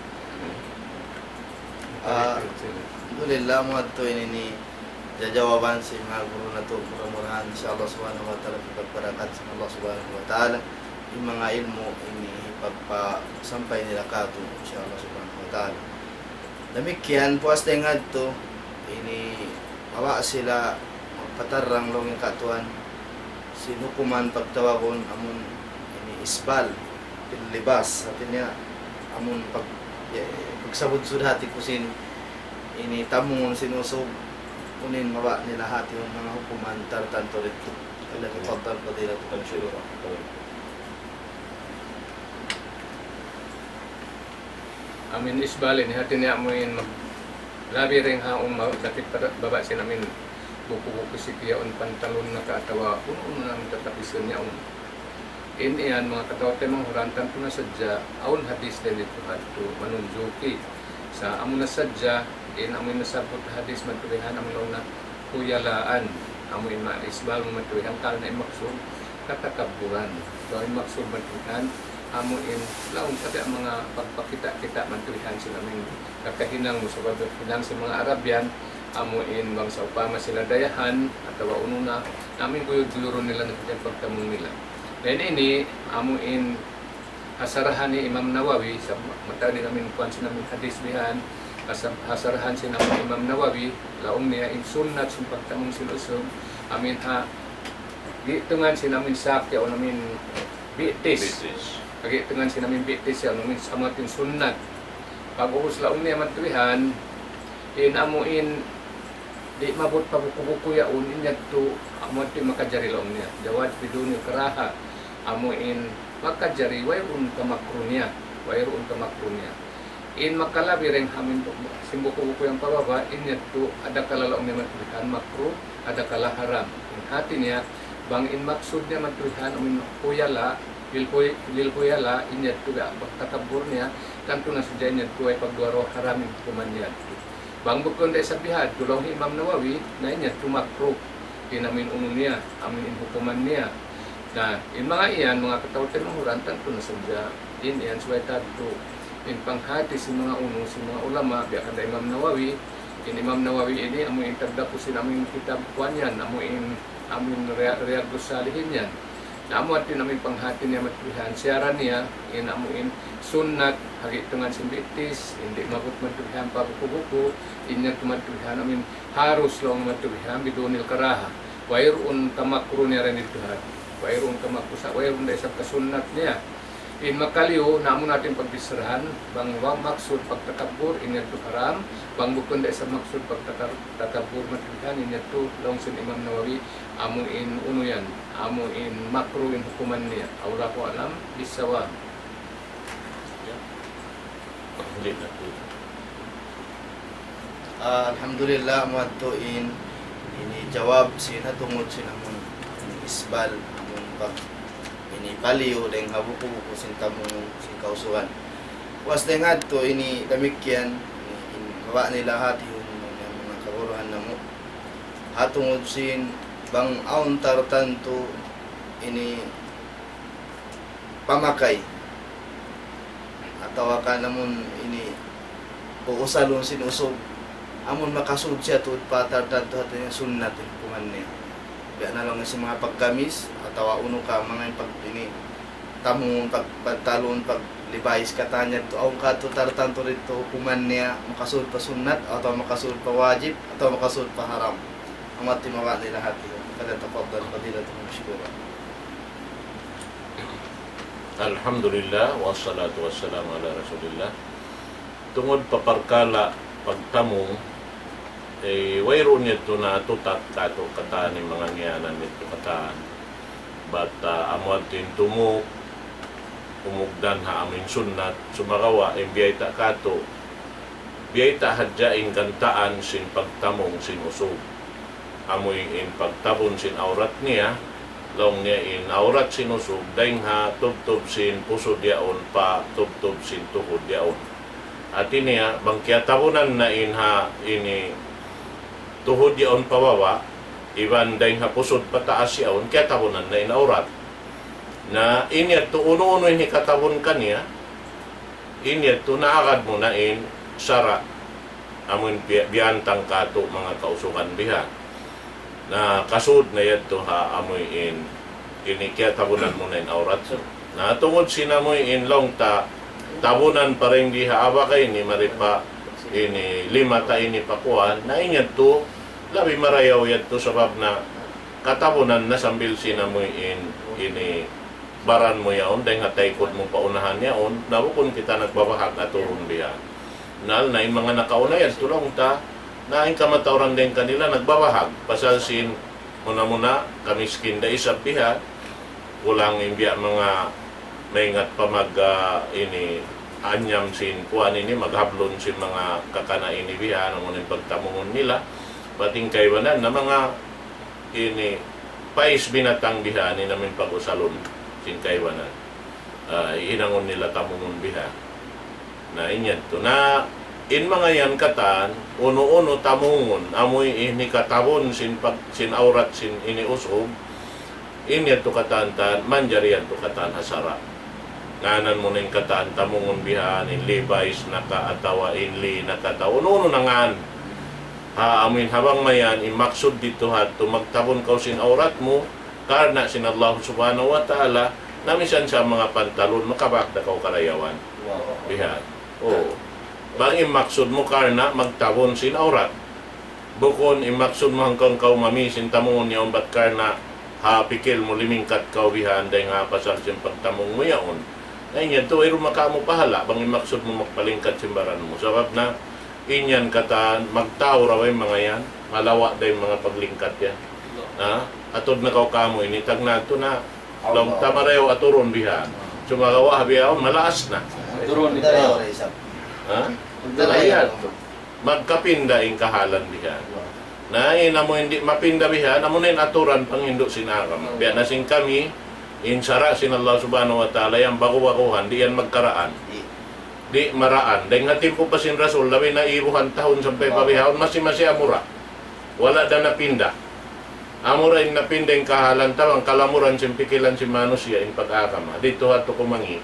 Ah, matari kun sila. Alhamdulillah, amu yadtu in ini jawaban sin manga guru natu', mura-murahan, insya Allah subhanahu wa ta'ala, hipagparakat sin Allah subhanahu wa ta'ala in manga ilmu' ini hipagpasampay nila kātu', insya Allah subhanahu wa ta'ala. Damikkiyan, puas dayn ngadtu, ini, awa' sila, Patarrang laung in katuan sin hukuman pagtawagun amun ini isbal fil libas. Hati niya amun pag, ya, pagsabudsud hati ku sin ini tamungun sin usug, unu in mabaya' nila hati in manga hukuman tartantu didtu. Falyatafaddal fadilatuhu mashkura. Amin isbal ini hati niya amu in mag-, labi dayn ha umma, dakit pa baba' sin amin buku-buku sipi yaun, pantalon na ka atawa unu-unu na amin tatapisan yaun. In yan, manga kataw-taymanghuran, tantu na sadja awn hadis dayn didtu hadtu manunjuki. Sa' amu na sadja in amu in nasabbut hadis madtu bihan amu laung niya huyalaan, amu in ma-, isbal madtu bihan, karna' in maksud katakabburan. So, in maksud madtu bihan amu in laung, tabi' manga pagpakita'-kita' madtu bihan sin amu in kakahinang mu, sabab hinang sin manga Arab yan, amu in bang sawpama sila dayahan atawa unu na, amu in guyur-guyurun nila na sadja pagtamung nila. Na ini, ini amu in ha sarahan ni Imam Nawawi, sa' mataud in amu in kuwan sin amu in hadis bihan, ha sa-, ha sarahan sin amu in Imam Nawawi, laung niya in sunnat sin pagtamung sin usug, amu in ha gitungan sin amu in saq yaun amu in bitis. Bitis. Ha gitungan sin amu in bitis yaun amu in, amu in sunnat. Pag'ubus laung niya madtu bihan, in amu in di' maabut pa buku-buku yaun, in yadtu amu yadtu in makajari laung niya. Jawaz biduni karaha. Amu in makajari, wayruun kamakruh niya. Wayruun kamakruh niya. In makalabi dayn ha amu in sin buku-buku yan pa baba', in yadtu adakala laung niya madtu bihan makruh, adakala haram. In hati niya, bang in maksud niya madtu bihan amu in huyala, lil huy-, lil huyala, in yadtu biya' pagtakabbur niya, tantu na sadja in yadtu way pagduwa-ruwa, haram in hukuman niya yadtu. Bang bukun da isab bihadtu laung hi Imam Nawawi, na in yadtu makruh in amu in unu niya, amu in hukuman niya. Na in manga yan, manga kataw-taymanghuran, tantu na sadja in yan subay tadtu in panghati sin manga unu, sin manga ulama, biya' kan da Imam Nawawi. In Imam Nawawi ini amu in tagdapu sin amu in kitab kuwan yan, amu in, amu in Riya-, Riyadus Salihin yan. Na amu yadtu in amu in panghati niya madtu bihan, siyara niya in amu in sunnat ha gitungan sin bitis, in di' maabut madtu bihan pa buku-buku, in yadtu madtu bihan amu in harus laung madtu bihan bidunil karaha. Wayruun kamakruh niya dayn didtu hadtu. Wayruun kamakruh sa', wayruun da isab kasunnat niya. In makaliyu, na amu na in pagbicharahan, bang wa-, maksud pagtakabbur, in yadtu haram, bang bukun da isab maksud pagtaka-, takabbur madtu bihan, in yadtu laung sin Imam Nawawi, amu in unu yan, amu in makruh in hukuman niya. Allahu a'lam bissawab. Hindi na po. Ah, alhamdulillah, amu yadtu in, ini jawab sin ha tungud sin amun isbal, amun pag, ini paliyu dayn ha buku-buku sin tamungun sin kausugan. Puas dayn ha yadtu ini damikkiyan, ini, in, mabaya' nila hati in manga kaguruhan namu'. Ha tungud sin bang awn tartantu ini pamakay. Atawa kan amun ini uusalun sin usug. Amun makasud siya tuud pa tartantu hati niya sunnat in hukuman niya. Biya' na laung sin manga pagkamis, atawa unu ka manga pag ini, tamungun, pag, pagtalon, paglibais katan yadtu. Awn katu' tartantu didtu hukuman niya, makasud pa sunnat, atawa makasud pa wajib, atawa makasud pa haram. Amu yadtu in mabaya' nila hati. فليتفضل فضيلته مشكورا. Alhamdulillah, wassalatu wassalamu ala rasulillah. Tungud pa parkala' pagtamung, eh, wayruun yadtu natutak katu' katan in manga ngiyanan yadtu katan. Bat, ah, amu yadtu in tumuk, umugdan ha amu in sunnat, sumagawa', in biyayta' katu', biyayta' hadja in gantaan sin pagtamung sin usug. Amu in pagtabun sin awrat niya, laung niya in awrat sin usug, dayn ha tubtub sin pusud yaun pa tubtub sin tuhud yaun. Hati niya, bang kiyatabunan na in ha ini tuhud yaun pa baba', iban dayn ha pusud pa taas yaun, kiyatabunan na in awrat. Na in yadtu unu-unu in hikatabun kaniya, in yadtu naagad mu na in sara', amu in biya', biyantang katu' manga kausugan biha. Na kasud na yadtu ha amu in, ini kiyatabunan mu na in awrat mu. Na tungud sin amu in laung ta, tabunan pa dayn di ha abaka ini, mari pa ini lima ta ini pa kuwan, na in yadtu Labi marayaw yadtu sabab na katabunan na sambil sin amuin ini baran mu yaun, dayng ha taykud mu pa unahan yaun, na bukun kita nagbabahag aturun biya'. Nal na in manga nakauna yadtu laung ta, na in kamatauran dayng kanila nagbabahag. Pasal sin muna-muna, kamiskin da isab biya', kulang in biya' manga maingat pa mag, ah, ini, anyam sin kuan ini, maghablun sin manga kakana ini biya', amu in pagtamungun nila. Bat in kaibanan na manga ini, pais binatang biya' ini amu in pag-usalun sin kaibanan. Ah, hinangun nila tamungun biya'. Na, in yadtu. Na, in manga yan katan, unu-unu tamungun, amu in hikatabun sin pag-, sin awrat sin ini usug, in yadtu katan-katan, manjari yadtu katan ha sara'. Ngānan mu na in katan tamungun biya' ini, in Levi's na ka atawa in Lee na ka atawa unu-unu na ngān. Ha, amu in ha bang mayan, in maksud didtu ha yadtu, magtabun kaw sin awrat mu, karna' sin Allah Subhanahu wa Ta'ala, na misan sa manga pantalun, makabak da kaw karayawan. Biya'. Oo. Bang in maksud mu karna' magtabun sin awrat. Bukun in maksud mu hangkan kaw mami sin tamungun yaun bat karna' ha pikil mu limingkat kaw biya' dayng ha pasal sin pagtamung mu yaun. Na in yadtu, wayruun makamu' pahala', bang in maksud mu magpalingkat sin baran mu. Sabab na, in yan katan, magtau ra way manga yan, malawa' da in manga paglingkat yan. Ha? Atud na kaw kamu ini, tagna' tu na, laung ta marayaw aturun biya'. Sumagawa' ha biya' yaun, malaas na. Turun ito. Ha? Ayan. Magkapinda in kahalan biya'. Na in amu in di' mapinda biya', amu na in aturan panghindu' sin agama. Biya' na sin kami, in sara' sin Allah Subhanahu wa Ta'ala yan baku-bakuhan, di' yan magkaraan. Di' maraan. Dayng ha timpu pa sin Rasul, labi na ibuhan tahun sampay pa bihaun, masi-masi amura. Wala' da napinda. Amura in napinda in kahalan, tabang kalamuran sin pikilan sin manusiya' in pag-agama. Didtu ha tukumangi.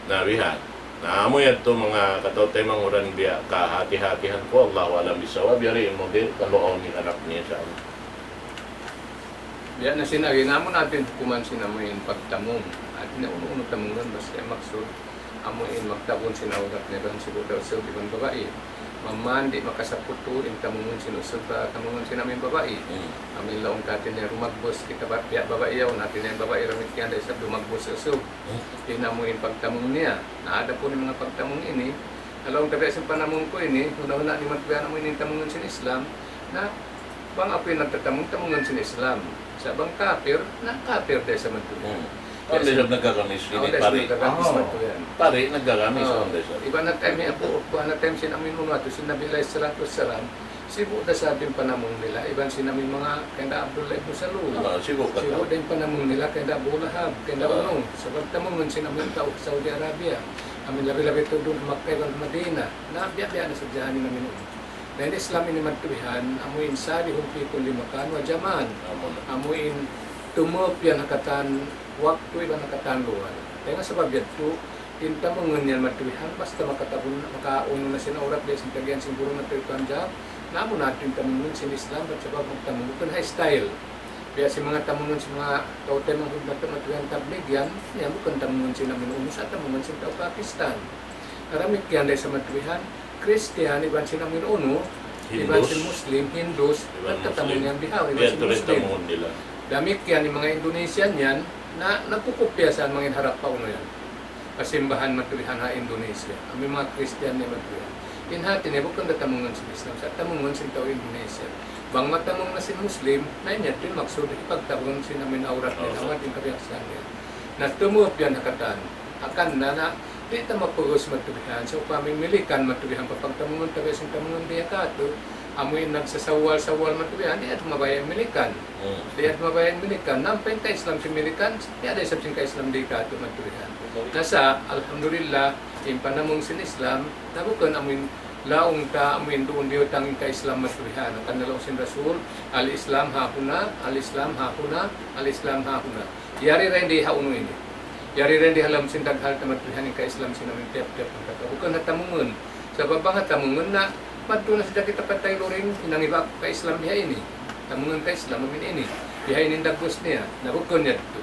Na bihan. Na amu yadtu manga kataw-taymanghuran biya' kahati-hatihan ku, Allahu a'lam bissawab, yari in mudir, kalu awn in anak niya sa amu. Biya' na sin agi namu' natu' in hukuman sin amu in pagtamung. Hati niya unu-unu tamungun, basta in maksud, amu in magtabun sin awrat niya iban sibu' da usug iban babai. Maman di' makasaputu in tamungun sin usug, tamungun sin amu in babai. Hmm. Amu in laung ta hati niya rumagbus kita ba-, biya' babai yaun, hati niya in babai damikkiyan da isab rumagbus usug. Hmm. In amu in pagtamung niya. Na adapun in manga pagtamung ini, laung ta biya' sin panamung ku ini, huna-huna niyu magbiya' amu ini in tamungun sin Islam. Na, bang aku in nagtatamung, tamungun sin Islam. Sa' bang kapir, na kapir da isab madtu. Hmm. Awn da isab nagkakamis, awn da isab pari. Nagkakamis madtu yan. Pari, nagkakamis, awn da isab. Iban na time, apu, kuwan na time sin amu in unu yadtu, sin Nabi alayhi salatu wassalam, sibu' da isab in panamung nila, iban sin amu in manga kainda Abdullah ibn Salul. Ah, sibu' katan. Sibu' da in panamung nila, kainda Abu Lahab, kainda unu. Sabab tamungun sin amu in tau Saudi Arabia. Amu in labi-labi tuud ha Makkah iban Madinah. Na, biya'-biya' na sadja in amu in unu. Na in Islam ini madtu bihan, amu in salihun fi kulli makan wa jaman. Amu na. Amu in tumup yan ha katan waktu iban ha katan lugal. Dayn ha sabab yadtu, in tamungun yan madtu bihan, basta makatabun, makaunu na sin awrat, biya' sin tagiyan sin guru natu' Tuan Jack, na amu na in tamungun sin Islam, bat sabab magtamung bukun ha style. Biya' sin manga tamungun sin manga tau-tau manga hudmat madtu bihan tablig yan, yan bukun tamungun sin amu in unu sa' tamungun sin tau Pakistan. Damikkiyan da isab madtu bihan, Kristiyan, iban sin amu in unu, iban sin Muslim, Hindus, nagtatamung yan bihaun, iban sin Muslim. Damikkiyan in manga Indonesian yan, na nagkukupya sa manga in harap pa unu yan. Kasimbahan madtu bihan ha Indonesia. Amu in manga Kristiyan yan madtu bihan. In hati niya, bukun da tamungun sin Islam, sa' tamungun sin tau Indonesia. Bang matamung na sin Muslim, na in yadtu in maksud, hipagtabun sin amu in awrat nila, amu in kabiyaksahan nila. Na tumup yan ha katan. Hangkan na, na, di' ta mapugul madtu bihan. Sa' upama in Milikan madtu bihan, papagtamungun ta biya' sin tamungun biya' katu', amu in nagsasawwal-sawwal madtu bihan, di' yadtu mabaya' in Milikan. Hmm. Di' yadtu mabaya' in Milikan. Nampa in ka-Islam sin Milikan, di' da isab sin ka-Islam di' katu' madtu bihan. Na sa', alhamdulillah, in panamung sin Islam, na bukun amu in laung ta, amu in duun biyutang in ka-Islam madtu bihan. Hangkan na laung sin Rasul, "Al-Islam hahuna, al-Islam hahuna, al-Islam hahuna." Yari ra in di ha unu ini. Yari ra in di ha lawm sin daghal ta madtu bihan in ka-Islam sin amu in tiyap-tiyap hangka. Bukun ha tamungun. Sabab bang ha tamungun na, madtu na sadja kita pa tayloring, hinang iba ka-Islam biha ini. Tamungun ka-Islam amu in ini. Biha ini in dagbus niya. Na bukun yadtu.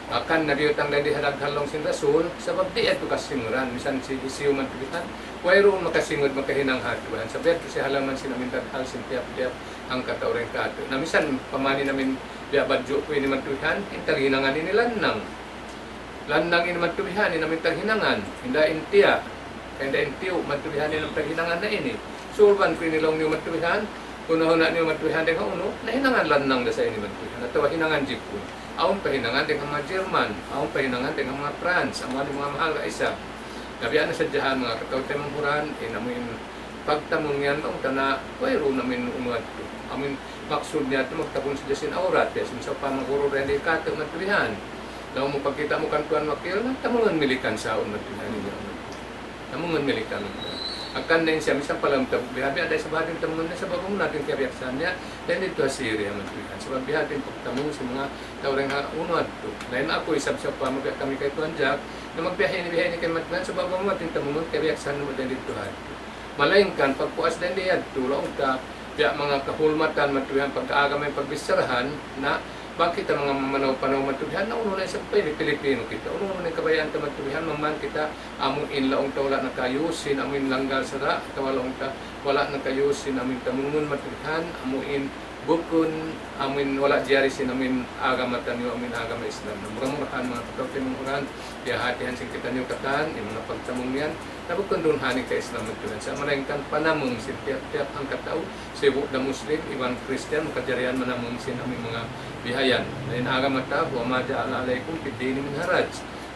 Hangkan na biyutang dayn di ha daghal laung sin Rasul, sabab di' yadtu kasinguran, misan sin hisiyu man tuud bihan, wayruun makasingud makahinang ha tuwan. Sabab yadtu sin halaman sin amin daghal sin tiyap-tiyap hangkatau dayn kātu'. Na misan pamani namin biya' badju' ku ini man tuud bihan, in taghinangan ini lannang. Lannang ini man tuud bihan, in amin taghinangan, hinda in tiya', hinda in tiyu', man tuud bihan in amin taghinangan na ini. Sulban ku ini laung niyu man tuud bihan, hunahuna niyu man tuud bihan dayn ha unu, na hinangan lannang da sa ini man tuud bihan, atawa hinangan jikun. Awn pa hinangan dayn ha manga German, awn pa hinangan dayn ha manga France, amu ini manga mahal ka isab. Na biya' na sadja ha manga kataw-taymanghuran, in amu in pagtamung yan laung ta na, wayruun amu in unu yadtu. Amu in maksud niya yadtu magtabun sadja sin awrat, biya' sin sawpama guru dayn di kātu' man tuud bihan. Laung mu pagkita' mu kan Tuan Wakil, na tamungun milikan saun man tuud bihan niya. Tamungun milikan. Hangkan na in siya misan pa laung ta bihan, biya' da isab hāti in tamungun niya, sabab amu na in kiyabiyaksahan niya, dayn didtu ha Syria man tuud bihan. Sabab biya' hāti in pagtamung sin manga tau dayn ha unu yadtu. Na in aku isab sawpama biya' kami kay Tuan Jack, na magbiya' ini, biya' ini kami man tuud bihan, sabab amu na in tamungun kiyabiyaksahan niya dayn didtu ha yadtu. Malayngkan pagpuas dayn di yadtu, laung ta, biya' manga kahulmatan man tuud bihan pagkaagama in pagbicharahan, na bang kita manga mamanaw-panaw man tuud bihan, na unu na isab pa ini Pilipino kita, unu-unu na in kabayaan ta man tuud bihan, bang man kita amu in laung ta wala' nakayus sin amu in langgal sara', atawa laung ta wala' nakayus sin amu in tamungun man tuud bihan, amu in bukun amu in wala' jari sin amu in agama taniyu, amu in agama Islam. Na mura-murahan manga kataw-taymanghuran, piyahātihan sin kitaniyu katan, in manga pagtamung yan, na bukun duun ha ini ka-Islam man tuud bihan. Sa' malayngkan panamung sin tiyap-tiyap hangkatau, sibu' da Muslim, iban Christian, makajari yan manamung sin amu in manga bihayan. Na in agama ta, وما جعل عليكم في الدين من حرج.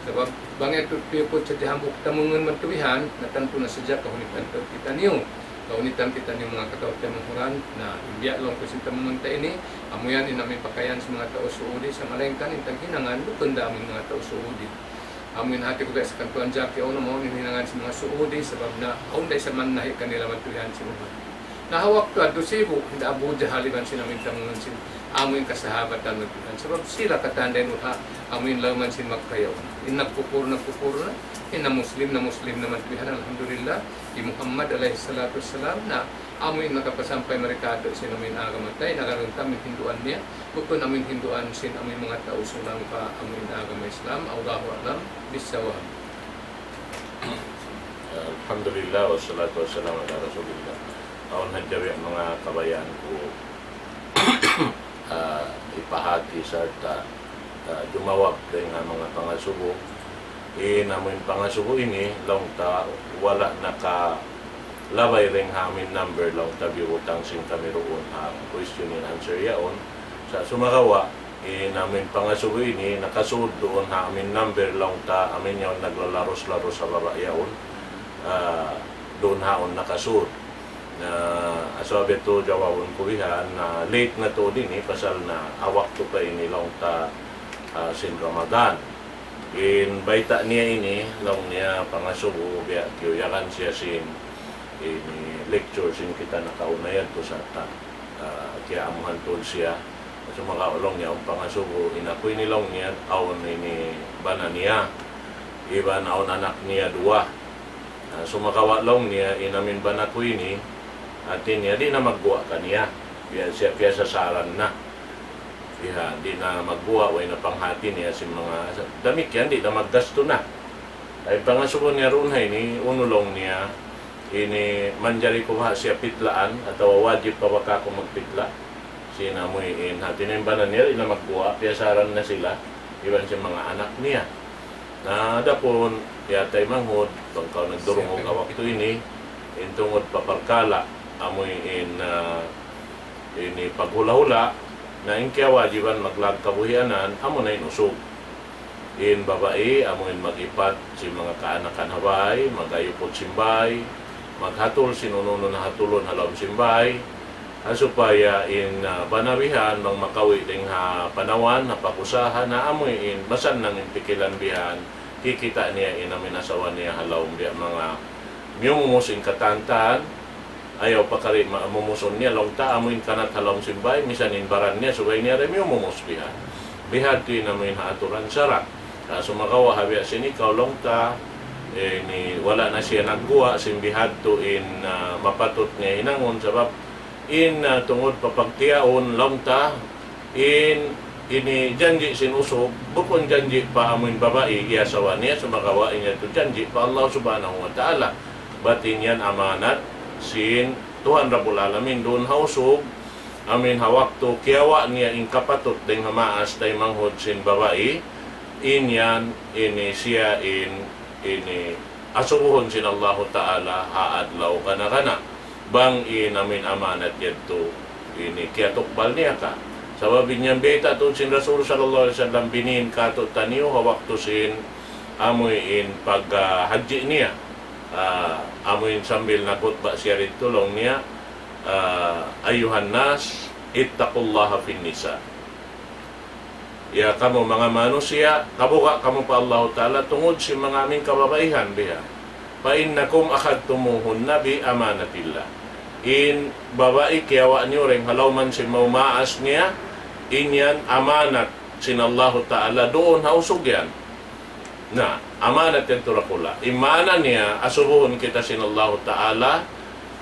Sabab, bang yadtu piyuput sadja hambuuk tamungun man tuud bihan, na tantu na sadja kahunitan ta kitaniyu. Kahunitan kitaniyu manga kataw-taymanghuran, na in biya' laung ku sin tamungun ta ini, amu yan in amu in pakayan sin manga tau Saudi, sa' malayngkan in taghinangan, bukun da amu in manga tau Saudi. Amu in hāti ku biya' sa kan Tuan Jack, yaun amu in hinangan sin manga Saudi, sabab na, awn da isab mannahi' kanila man tuud bihan sin umat. Na ha waktu yadtu sibu', hinda Abu Jahal iban sin amu in tamungun sin, amu in kasahabatan man tuud bihan. Sabab sila katan da in uha, amu in lawman sin Makkah yaun. In nagkupur, nagkupur na, in na Muslim, na Muslim na man tuud bihan, alhamdulillah. Hi Muhammad alayhi salatu wassalam na amu in nakapasampay mari kātu' sin amu in agama ta, in agarun ta amu in hinduan niya, bukun amu in hinduan sin amu in manga tau sulang pa amu in agama Islam, Allahu a'lam bissawab. Alhamdulillah, wassalatu wassalamu ala rasulillah. Awn hadja biya' manga kabayaan ku ah, ipahāti sarta', ah, jumawab dayn ha manga pangasubu. In amu in pangasubu ini, laung ta wala' nakalabay dayn ha amu in number laung ta biyutang sin kami duun ha question and answer yaun. Sa' sumagawa', in amu in pangasubu ini, nakasud duun ha amu in number laung ta, amu in yaun naglalarus-larus ha baba' yaun. Ah, duun ha yaun nakasud. Na, asuwa biya' tu jawabun ku bihan, na late na tuud ini, pasal na ha waktu pa ini laung ta, ah, sin Ramadan. In bayta' niya ini, laung niya pangasubu, biya' kiyuyagan siya sin, ini lecture sin kita nakauna yadtu sa ta, ah, kiyaamuhan tuud siya. Sumagawa' laung niya, awn pangasubu, in aku ini laung niya, awn ini bana niya. Iban awn anak niya duwa. Ah, sumagawa' laung niya, in amu in bana ku ini, hāti niya, di' na magguwa' kaniya. Piya-, siya, piyasasaran na. Bihan, di' na magguwa', way na panghāti niya sin manga, damikkiyan, di' na maggastu na. Ay, pangasubu niya duun ha ini, unu laung niya, ini manjari ku ba siya pitlaan, atawa wajib pa ba kāku' magpitla'? Sin amu in, hāti niya in bana niya, di' na magguwa', piyasaran na sila, iban sin manga anak niya. Na adapun, ya taymanghud, bang kaw nagdurungug ha waktu ini, in tungud pa parkala', amu in, ah, ini paghula'-hula', na in kiyawajiban maglag kabuhianan, amu na in usug. In babai, amu in mag-ipat sin manga kaanakan ha bāy, mag-ayuput sin bāy, maghatul sin unu-unu na hatulun ha lawm sin bāy, ha supaya in, ah, bana bihan bang makawi' dayn ha panawan, ha pag-usaha, na amu in masannang in pikilan bihan, kikita' niya in amu in asawa niya ha lawm biya' manga miyumumus in katantan, ayaw pa kari ma-, mumusun niya, laung ta amu in kanat ha lawm sin bāy, misan in baran niya, subay niya da miyumumus bihan. Bihadtu in amu in ha aturan sara'. Na sumagawa' ha biya' sin ikaw laung ta, eh, ini wala' na siya nagguwa', sin bihadtu in, ah, mapatut niya hinangun, sabab in, ah, tungud pa pagtiyaun laung ta, in Ini janji' sin usug, bukun janji' pa amuin babai, iyasawa niya, sumagawa' ini yadtu janji' pa Allah Subhanahu wa Ta'ala. Bat in yan amanat sin Tuhan Rabbul Alamin duun ha usug, amuin ha waktu kiyawa' niya in kapatut dayn ha maas taymanghud sin babai, in yan, ini siya in, ini asubuhun sin Allahu Ta'ala ha adlaw kana-kana. Bang in amuin amanat yadtu, ini kiyatukbal niya ka. Sabab in yan bayta' tuud sin Rasul sallallahu alayhi wasallam binin kātu'niyu ha waktu sin amuin pag, ah, hajji niya. Ah, amuin sambil nagkhutba siya didtu laung niya, ah, أيها الناس اتقوا الله في النساء. Ya kamu manga manusiya', kabuga' kamu pa Allahu Ta'ala tungud sin manga amuin kababaihan biha'. فإنكم أخذتموهن بأمانة الله. In babai kiyawa' niyu dayn ha lawm sin maas niya, in yan amanat sin Allahu Ta'ala duun ha usug yan. Na, amanat yan tuud dakula'. In maana niya, asubuhun kita sin Allahu Ta'ala,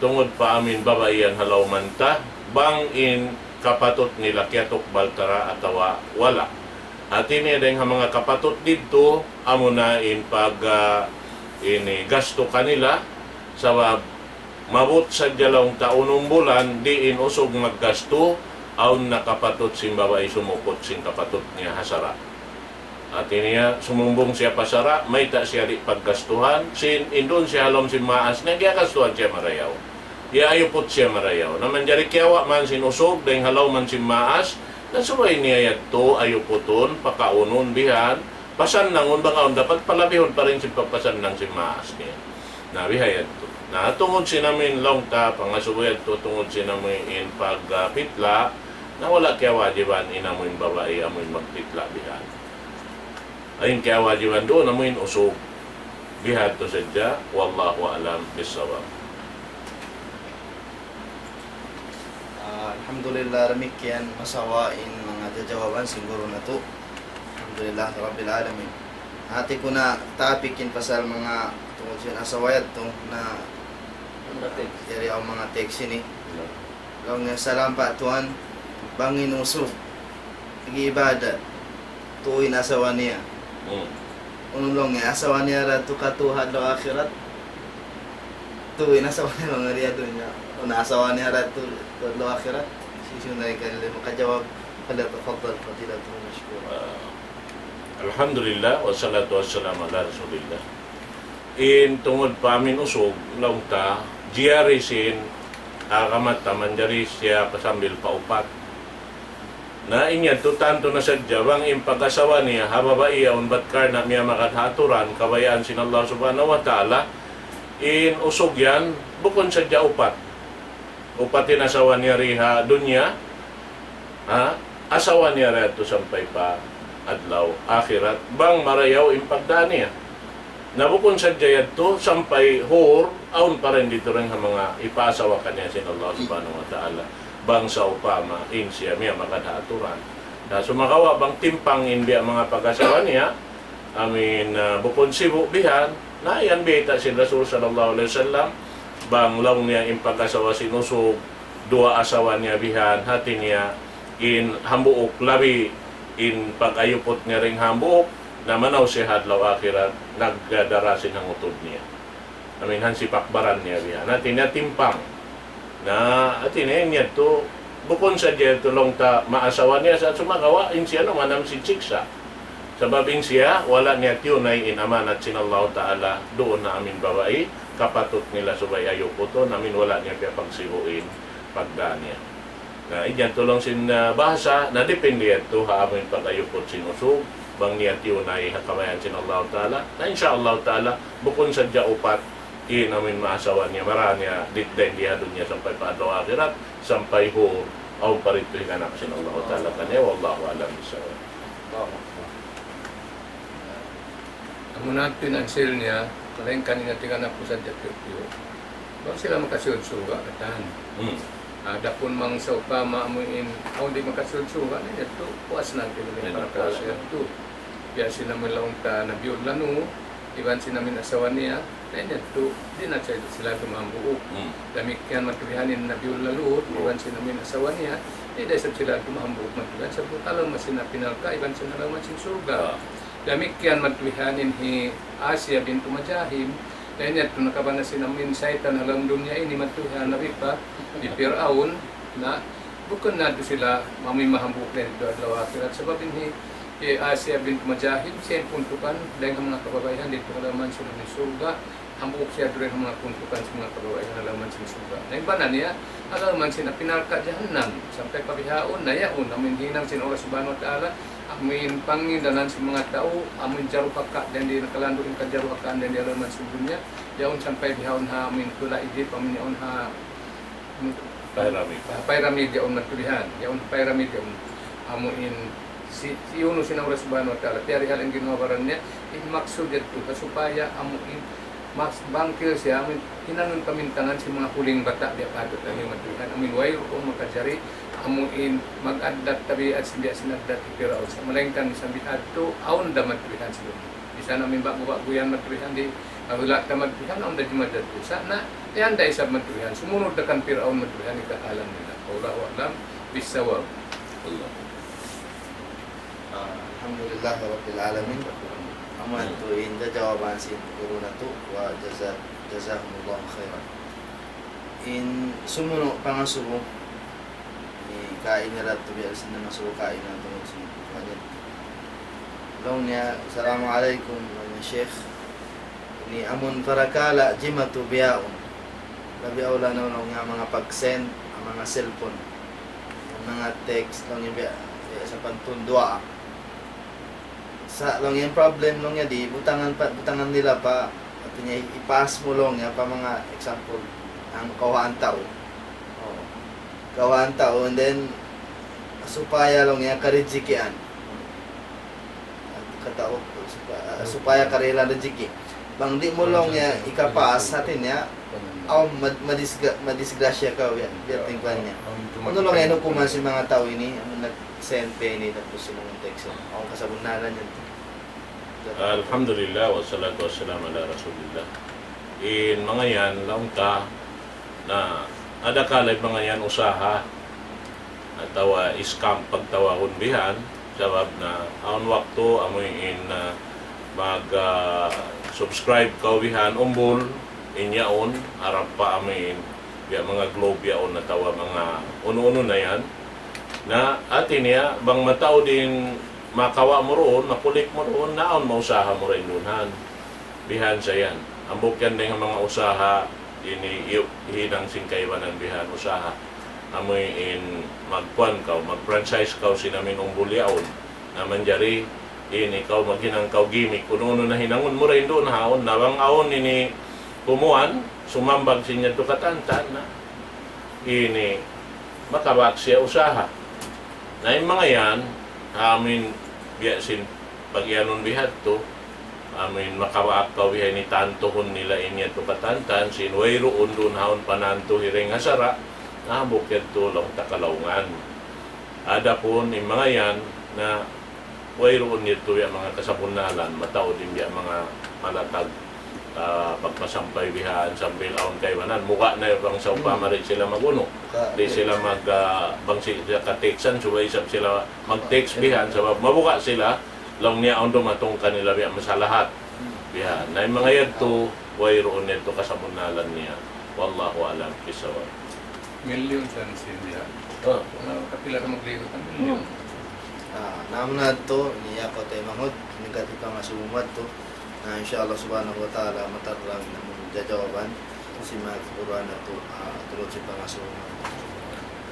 tungud pa amuin babai yan ha lawm ta, bang in kapatut nila kiyatukbal ta ra atawa wala'. Hati niya dayn ha manga kapatut didtu, amuna in pag, ah, ini gastu kanila, sabab maabut sadja laung ta unum bulan, di' in usug maggastu, awn na kapatut sin babai sumukut sin kapatut niya ha sara'. Hati niya, sumumbung siya pa sara', mayta' siya di' paggastuhan, sin in duun siya ha lawm sin maas niya, giyagastuhan siya marayaw. Iyaayuput siya marayaw. Na manjari kiyawa' man sin usug, dayn ha lawm sin maas, na subay niya yadtu ayuputun, pakaunun bihan, pasannangun bang awn da, pagpalabihun pa rin sin pagpasannang sin maas niya. Na biha' yadtu. Na tungud sin amuin laung ta, pangasubu yadtu, tungud sin amuin pagpitla', na wala' kiyawajiban in amuin babai, amuin magpitla' bihan. Amuin kiyawajiban duun, amuin usug. Bihadtu sadja, wallahu a'lam bissawab. Ah, alhamdulillah, damikkiyan masawa in manga jawaban sin guru natu'. Alhamdulillah Rabbil Alamin. Hati ku na topic in pasal manga tungud sin asawa yadtu na yari awn manga text ini. Laung niya, "Salam pa tuwan, bang in usug nag-iibadat, tuu in asawa niya. Hmm. Unu laung niya, asawa niya ra tu katu' ha adlaw akhirat? Tuu in asawa niya manga di ha dunya. Unu asawa niya ra tu, tu adlaw akhirat?" Hisiyu in kari makajawab, فليتفضل فضيلته مشكورا. Ah, alhamdulillah, wassalatu wassalamu ala rasulillah. In tungud pa amuin usug, laung ta, jari sin agama ta manjari siya pasambil pa upat. Na in yadtu tantu na sadja, bang in pag-asawa niya ha babai yaun, bat karna' miyamagad ha aturan, kabayaan sin Allah Subhanahu wa Ta'ala, in usug yan, bukun sadja upat. Upat in asawa niya di ha dunya, ha? Asawa niya ra yadtu sampay pa adlaw akhirat, bang marayaw in pagdā niya. Na bukun sadja yadtu, sampay hur, awn pa rin didtu dayn ha manga ipaasawa kaniya sin Allah Subhanahu wa Ta'ala. Bang sawpama in siya miyamagad ha aturan. Na sumagawa' bang timpang in biya' manga pag-asawa niya, amuin, ah, bukun sibu' bihan, na yan bayta' sin Rasul sallallahu alayhi wasallam, bang laung niya in pag-asawa sin usug, duwa asawa niya bihan, hati niya in hambuuk labi in pag-ayuput niya dayn ha hambuuk, na manaw siya ha adlaw akhirat, nagdara sin hangutud niya. Amuin hansipak baran niya bihan. Hati niya timpang. Na, hati niya in yadtu, bukun sadja yadtu laung ta maasawa niya sa' sumagawa', in siya naman amu sin siksa'. Sabab in siya, wala' niya tiyunay in amanat sin Allah Ta'ala, duun ha amuin babai, kapatut nila subay ayuputun, amuin wala' niya piyapagsibu' in pagdā niya. Na, in yadtu laung sin, ah, bahasa, na depende yadtu ha amuin pag-ayuput sin usug, bang niya tiyunay ha kabayaan sin Allah Ta'ala. Na, insha Allah Ta'ala, bukun sadja upat, in amuin maasawa niya, marayaw niya, di, dayn di ha dunya sampay pa adlaw akhirat, sampay hur, awn pa didtu hikanak sin Allah Ta'ala kaniya, wallahu a'lam bissawab. Allahu Akbar. Amu na in answer niya, malaingkan in hati kaniya pusat da piyu-piyu. Bang sila makasud surga' katan. Hmm. Adapun bang sawpama amuin, awn di' makasud surga', na yadtu, puas na in Yan, parkala' puas na. Yadtu. Biya' sin amuin laung ta Nabiullah Nuh, iban sin amuin asawa niya, Na ini yadtu, di' na sa sila tumahambuuk. Hmm. Damikkiyan matubihan in Nabiullah Lut, iban sin amuin asawa niya, di' da isab sila tumahambuuk matubihan, sabab ha lawm sin api narka', iban sin ha lawm sin surga'. Ah. Damikkiyan matubihan in hi Asiya bintu Mazahim, na ini yadtu nakabana sin amuin saytan ha lawm dunya ini matubihan, labi pa, hi Pir'aun, na, bukun na yadtu sila amuin mahambuuk na yadtu adlaw akhirat, sabab in hi, hi Asiya bintu Mazahim, siya in puntukan, dayn ha manga kababaihan, didtu ha lawm sin amuin surga', hambuuk siya duun ha manga puntukan sin manga kababaihan ha lawm sin surga'. Na in bana niya, ha lawm sin api narka' jahannam. Sampay pa bihaun, na yaun, amuin hinang sin Allah Subhanahu wa Ta'ala, amuin pangindanan sin manga tau, amuin jaruhaka, dayn di nakalandu' in kajaruhakaan dayn di ha lawm sin dunya, yaun sampay bihaun ha, amuin tula' Egypt, amuin yaun ha, Pyramid. Ah, pyramid yaun matubihan. Yaun pyramid yaun. Amuin si, si Yunus in Allah Subhanahu wa Ta'ala. Piyarihala' in ginhawa-baran niya. In maksud yadtu, ha supaya amuin mas bangkil siya, amuin hinangun pamintangan sin manga huling bata' biya' patut niya matubihan. Amuin wayruun makajari, amuin mag-addat tabiat sin biya' sin addat hi Pir'aun. Sa' malaingkan misan bihadtu, awn da matubihan sila. Misan amuin ba'gu-ba'gu yan matubihan di', ah, hula' ta matubihan, awn da jimad yadtu. Sa' na, yan da isab matubihan. Sumunud da kan Pir'aun matubihan, ikahalan nila. Wallahu a'lam bissawab. Allah. Ah, alhamdulillah rabbil alamin. Amu yadtu in jawaban sin guru natu', wa jaza-, jazakumullahu khairan. In sumunu' pangasubu, ini kaina ra tu biya' sin mangasubu kaina tu sin kuwan yan. Laung niya, "Assalamu alaykum," laung niya, "Sheikh. Ini amun parakala' jimatu bihaun. Labi awla na laung niya manga pag-send, manga cellphone. Manga text, laung niya biya', biya' sapantun duwaa. Sa' laung niya in problem laung niya di', butangan pa, butangan nila pa, hāti niya i-pass mu laung niya pa manga example, in kawhaan tau. Oo. Kawhaan tau, and then, supaya laung niya karijikian. Katau, supa-, supaya karihilan rijiki. Bang di' mu laung niya ika-pass, hāti niya, aw, mad-, madisgra-, madisgrasya kaw yan, biya' tingkuan niya. Unu laung niya in hukuman sin manga tau ini, amun nag-send pa ini, tapus sin manga text, awn kasabunnalan yan. Alhamdulillah, wassalatu wassalamu ala rasulillah. In manga yan, laung ta, na adakala in manga yan usaha, atawa scam pagtawagun bihan, sabab na awn waktu amuin, ah, mag, ah, subscribe kaw bihan umbul, in yaun, harap pa amuin, biya' manga globe yaun atawa manga unu-unu na yan. Na hāti niya, bang mataud in makawa' mu duun, makulik mu duun, na awn mausaha mu duun han. Bihan sa yan. Hambuuk yan dayn ha manga usaha ini, yu-, hinang sin kaibanan bihan usaha. Amuin magkuan kaw, mag-franchise kaw sin amuin umbul yaun. Na manjari, ini kaw maghinang kaw gimmick. Unu-unu na hinangun mu duun, duun haun. Na bang awn ini kumuan, sumambag sin yadtu katantan na. Ini makabak siya usaha. Na in manga yan, amuin biya' sin pag-iyanun bihadtu, amuin makabaak kaw biha ini tantuhun nila in yadtu katantan, sin wayruun duun haun panantu hiring ha sara', na hambuuk yadtu laung ta kalaungan. Adapun in manga yan na wayruun yadtu biya' manga kasabunnalan, mataud in biya' manga malatag, ah, pagpasampay bihan sambil awn kaibanan. Muka na bang sawpama di' sila mag-unu, di' sila mag, ah, bang si-, sila ka-textan, subay isab sila mag-text bihan, sabab mabuga' sila, laung niya awn dumatung kanila biya' masalahat. Bihan. Na in manga yadtu, wayruun yadtu kasabunnalan niya. Wallahu a'lam bissawab. Milyon sa sin diya. Oh. Ah, kapila na magligo ka milyon? Ah, na amu na yadtu, ini aku taymanghud, ini kati pangasubu mu yadtu. Na, insya Allah subhanahu wa ta'ala, matarrang in amun jawaban sin manga kaguruhan natu', ah, tungud sin pangasubu mu.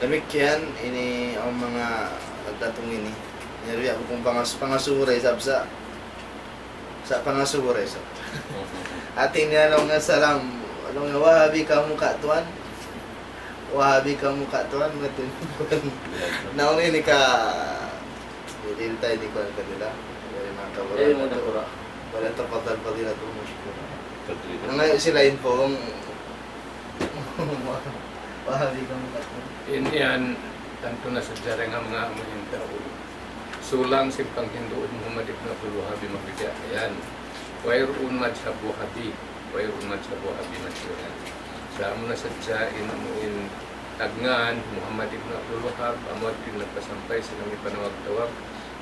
Damikkiyan, ini awn manga datung ini. Ini biya' bukun pangas-, pangasubu da isab sa. Sa' pangasubu da isab. Hāti niya laung niya salam, laung niya Wahabi kamu ka tuwan. Wahabi kamu ka tuwan, matuwan. Na awn ini ka, didilta ini kuwan kanila. Dari manga kaguruhan natu'. Wala, tafaddal fadilatuhu mashkura. Nangayu' sila info, Wahabi kamu ka tuwan. In yan, tantu na sadja dayn ha manga amu in tau. Sulang sin panghindu' hi Muhammad ibn Abdul Wahhab in mabidya' yan. Wayruun madhhab Wahabi. Wayruun madhhab Wahabi madtu yan. Sa' amu na sadja in amu in tagnaan Muhammad ibn Abdul Wahhab, amu yadtu in nagpasampay sin amu in panawag-tawag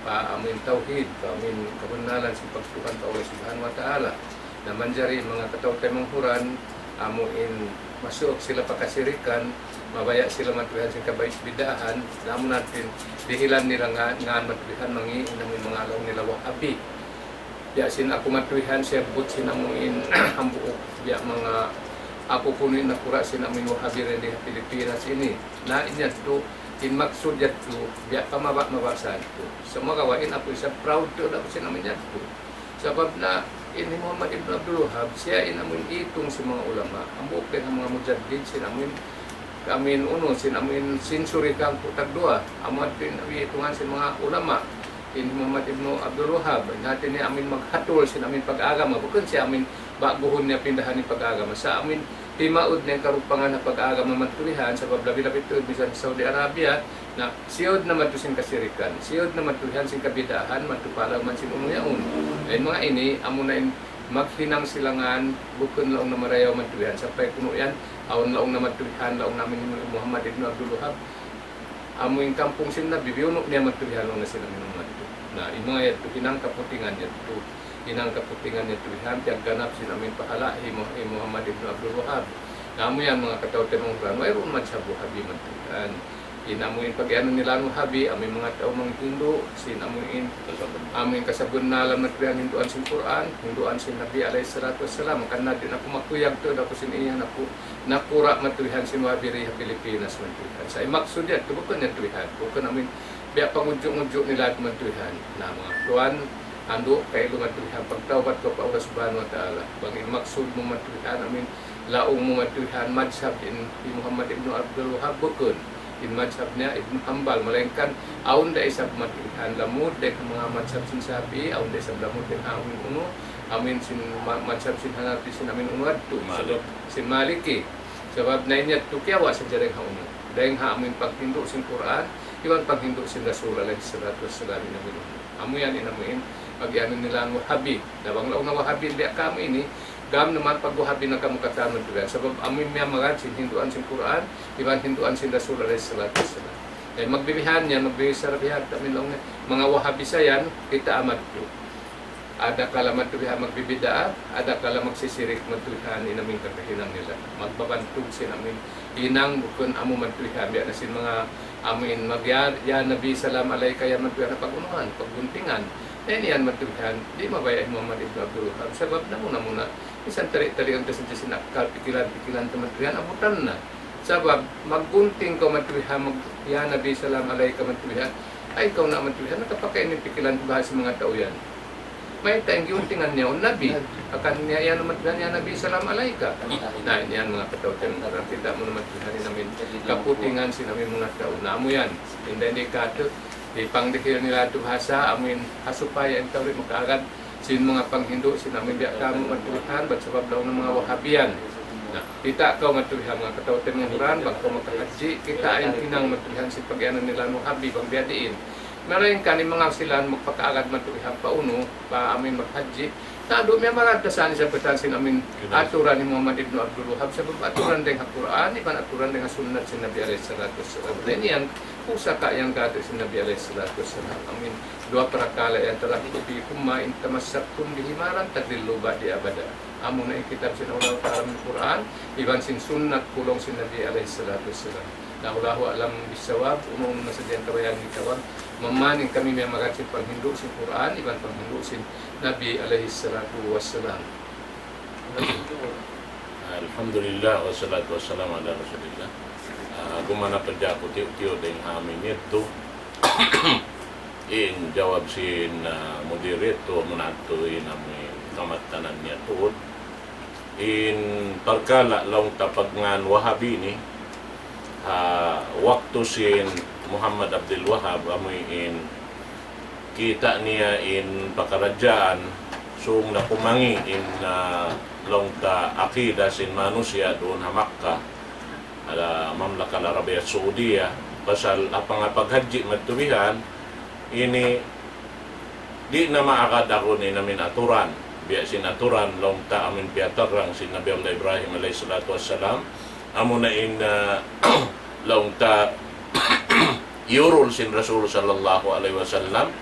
pa amu in tawhid, pa amu in kabannalan sin pagtuhan pa Allah Subhanahu wa Ta'ala. Na manjari manga kataw-taymanghuran, amu in masuuk sila pa kasirikan, mabaya' sila madtu yan sin kabid'ahan, na amu na yadtu in dihilan nila nga, ngan madtu yan mangi' in amu in manga laung nila Wahabi. Biya' sin aku madtu yan, siyabbut sin amu in hambuuk, biya' manga aku kunu' in nakura' sin amu in Wahabi dayn di ha Pilipinas ini. Na in yadtu, in maksud yadtu, biya' pamaba'-maba' sadtu. Sumagawa' in aku isab proud tuud aku sin amu in yadtu. Sabab na in hi Muhammad ibn Abdul Wahhab, siya in amu in itung sin manga ulama. Hambuuk dayn ha manga mujaddid sin amu in, amu in unu, sin amu in century hangpu' tagduwa. Amu yadtu in itungan sin manga ulama. In Muhammad ibn Abdul Wahhab, in hati niya amu in maghatul sin amu in pag-agama. Bukun siya amu in ba'guhun niya pindahan in pag-agama. Sa' amu in timaud na in karupangan ha pag-agama madtu yan, sabab labi-labi tuud misan Saudi Arabia, na siyud na madtu sin kasirikan, siyud na madtu yan sin kabid'ahan, madtu pa lawm sin unu yaun. In manga ini, amu na in maghinang sila ngan, bukun laung na marayaw madtu yan. Sampay kunu' yan, awn laung na madtu yan, laung na amu in Muhammad ibn Abdul Wahhab, amu in kampung sin Nabi, biyunu' niya madtu yan, laung na sila minum madtu. Na, in manga yadtu, hinang kaputingan yadtu. Hinang kaputingan yadtu, hinang piyagganap sin amu in pahala' hi Mu-, hi Muhammad ibn Abdul Wahhab. Na, amu yan manga kataw-taymanghuran, wayruun madhhab Wahabi madtu yan. In amu in pag-iyanun nila Wahabi, amu in manga tau manghindu', sin amu in, amu in kasabunnalan madtu yan hinduan sin Qur'an, hinduan sin Nabi alayhi salatu wassalam. Karna' di' na aku makuyag tuud aku sin iyan aku nakura' madtu yan sin Wahabi di ha Pilipinas madtu yan. Sa' in maksud yadtu, bukun yadtu yan. Bukun amu in biya' pangudju'-ngudju' nila madtu yan. Na, manga tuwan, andu', kailu madtu yan. Pagtawbat kaw pa Allah Subhanahu wa Ta'ala. Bang in maksud mu madtu yan, amu in laung mu madtu yan, madhhab in hi Muhammad ibn Abdul Wahhab, bukun. In madhhab niya Ibn Hanbal, malaingkan awn da isab madtu yan lamud dayn ha manga madhhab sin Shafi'i, awn da isab lamud dayn ha amu in unu, amu in sin ma-, madhhab sin Hanafi, sin amu in unu yadtu. Malik. Sabab sin Maliki. Sabab na in yadtu kiyawa' sadja dayn ha unu. Dayn ha amu in paghindu' sin Qur'an, iban paghindu' sin Rasul alayhi salatu wassalam in amu in unu. Amu yan in amu in pag-iyanun nila Wahabi. Na bang laung na Wahabi, biya' kamu ini, gam naman pag-Wahabi na kamu katan madtu yan. Sabab amu in miyamagad sin hinduan sin Qur'an, iban hinduan sin Rasul alayhi salatu wassalam. Eh, magbibihan yan, magbibihan sarabihan, kami laung na, manga Wahabi sa yan, kita' madtu. Adakala madtu bihan magbibid'a, adakala magsisirik madtu bihan in amu in kakahinang nila. Magbabantug sin amu in hinang bukun amu madtu bihan, biya' na sin manga amu in mag-, ya, ya Nabi salam alayka yan madtu bihan, pag-unuhan, pagguntingan. Na ini yan madtu bihan, di' mabaya' hi Muhammad ibn Abdul Wahhab. Sabab namuna-muna, misan tali-taliun ta sadja sin akkal, pikilan-pikilan ta madtu bihan, abutan na. Sabab maggunting kaw madtu bihan, mag-, ya Nabi salam alayka madtu bihan, ay kaw na madtu bihan, nakapakain in pikilan bahasa sin manga tau yan. Mayta' in giyuntingan niya in Nabi. Hangkan niya yan madtu bihan, ya Nabi salam alayka. Na, ini yan manga kataw-taymanghuran, kita' mu na madtu bihan in amu in kaputingan sin amu in manga tau. Na, amu yan. Inday di katu', di' pangdihil nila tu bahasa, amu in ha supaya in tau di' makaagad sin manga panghindu', sin amu in biya' kamu madtu bihan, bat sabab laung na manga Wahabi yan. Na, kita' kaw madtu bihan manga kataw-taymanghuran, bang kaw makahajji, kita' in hinang madtu bihan sin pag-iyanun nila Wahabi, bang biya' diin. Malaingkan in manga sila magpakaagad madtu bihan pa unu, pa amu in maghajji. Na, duun miyamagad ta sa ini sa batan sin amu in aturan hi Muhammad ibn Abdul Wahhab, sabab aturan dayn ha Qur'an, iban aturan dayn ha sunnat sin Nabi alayhi salatu wassalam. Na, ini yan, pusaka' yan katu' sin Nabi alayhi salatu wassalam. Amu in duwa parakala' yan, تركت فيكم ما إن تمسكتم بهما لن تضلوا بعدي أبدا. Amu na in kitab sin Allah Ta'ala, in Qur'an, iban sin sunnat pulung sin Nabi alayhi salatu wassalam. Na, wallahu a'lam bissawab, unu-unu na sadja in kabayaan in tawag. Mamaning kami miyamagad sin panghindu' sin Qur'an, iban panghindu' sin Nabi alayhi salatu wassalam. Alhamdulillah, wassalatu wassalamu ala rasulillah. Ah, gumana pa ja aku tiyu'-tiyu' dayn ha amu in yadtu. In jawab sin, ah, moderator, muna yadtu in amu in kamattanan niya tuud. In parkala' laung ta pagngan Wahabi ini, ha waktu sin Muhammad Abdul Wahhab, amu in kita' niya in pakaradjaan, sung na kumangi' in, ah, laung ta akida sin manusiya' duun ha Makkah, ha Mamlaka Arabiya Saudiya, pasal apang paghajji madtu bihan, ini di' na maagad aku in amu in aturan. biya' sin aturan laung ta amun piyatarrang sin Nabi Allah Ibrahim alayhi salatu wassalam, amuna in, ah, laung ta iyurul sin Rasul sallallahu alayhi wasallam.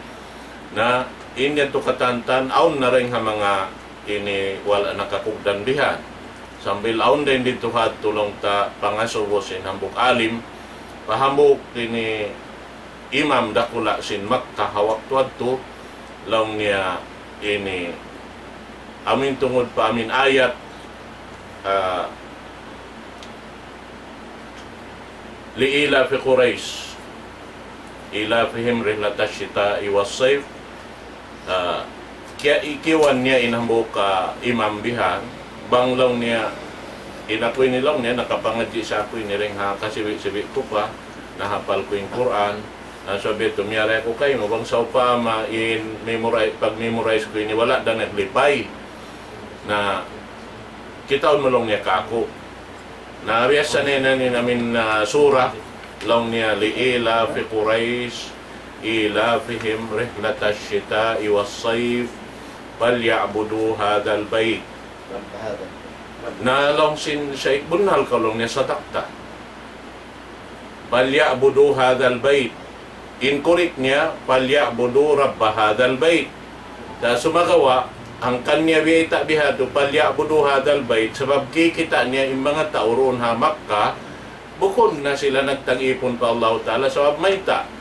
Na in yadtu katantan, awn na dayn ha manga ini wala' nakakugdan bihan. Sambil awn dayn didtu ha yadtu laung ta pangasubu sin hambuuk alim, pa hambuuk ini imam dakula' sin Makkah ha waktu yadtu, laung niya ini, amin tungud pa amin ayat, ah, لإيلاف قريش إيلافهم رحلة الشتاء والصيف. Ah, kiya-, ikiwan niya in hambuuk imam bihan, bang laung niya, in aku ini laung niya, nakapangadji' sa aku ini dayn ha kasibi'-sibi' ku pa, nahapal ku in Qur'an. Na, sabi tuud, miyari aku kaymu, bang sawpama in memori-, pag-memorize ku ini, wala' da naglipay. Na, kitaun mu laung niya kāku'. Na, biya' sa na in amin, ah, surah, laung niya, لإيلاف قريش إيلافهم رحلة الشتاء والصيف فليعبدوا هذا البيت. Na laung sin Shaykh, bunnal kaw laung niya, sadaqta. فليعبدوا هذا البيت. In correct niya, فليعبدوا رب هذا البيت. Sa' sumagawa', hangkan niya biyayta' bihadtu, فليعبدوا هذا البيت, sabab kikita' niya in manga tau duun ha Makkah, bukun na sila nagtag-ipun pa Allahu Ta'ala, sabab mayta'?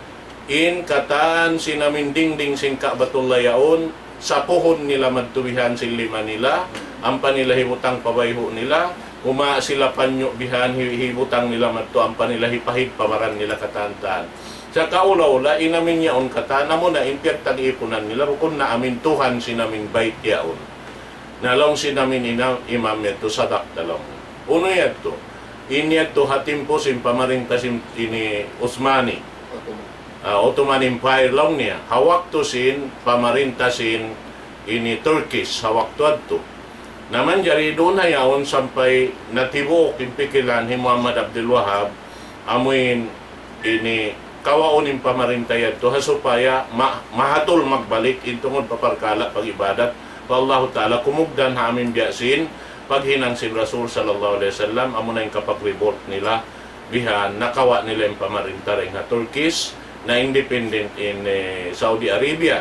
In katan sin amin dingding sin Ka'batullah yaun, sapuhun nila madtu bihan sin lima nila, ampa nila hibutang pa bayhu' nila, huma' sila panyu' bihan, hi-, hibutang nila madtu, ampa nila hipahid pa baran nila katantan. Sa' kaula-ula, in amin yaun katan, amuna in piyagtag-ipunan nila, bukun na amin Tuhan sin amin bayt yaun. Na laung sin amin ina-, imam yadtu, sadaqta laung. Unu yadtu? In yadtu ha timpu sin pamarinta sin ini Usmani. Ah, Ottoman Empire laung niya. Ha waktu sin pamarinta sin ini Turkish, ha waktu yadtu. Na manjari duun na yaun sampay natibuuk in pikilan hi Muhammad Abdul Wahhab, amuin ini kawaun in pamarinta yadtu, ha supaya ma-, mahatul magbalik in tungud pa parkala' pag-ibadat pa Allahu Ta'ala, kumugdan ha amin biya' sin paghinang sin Rasul sallallahu alayhi wasallam, amuna in kapag-revolt nila, bihan, nakawa' nila in pamarinta dayn ha Turkish, na independent in, eh, Saudi Arabia.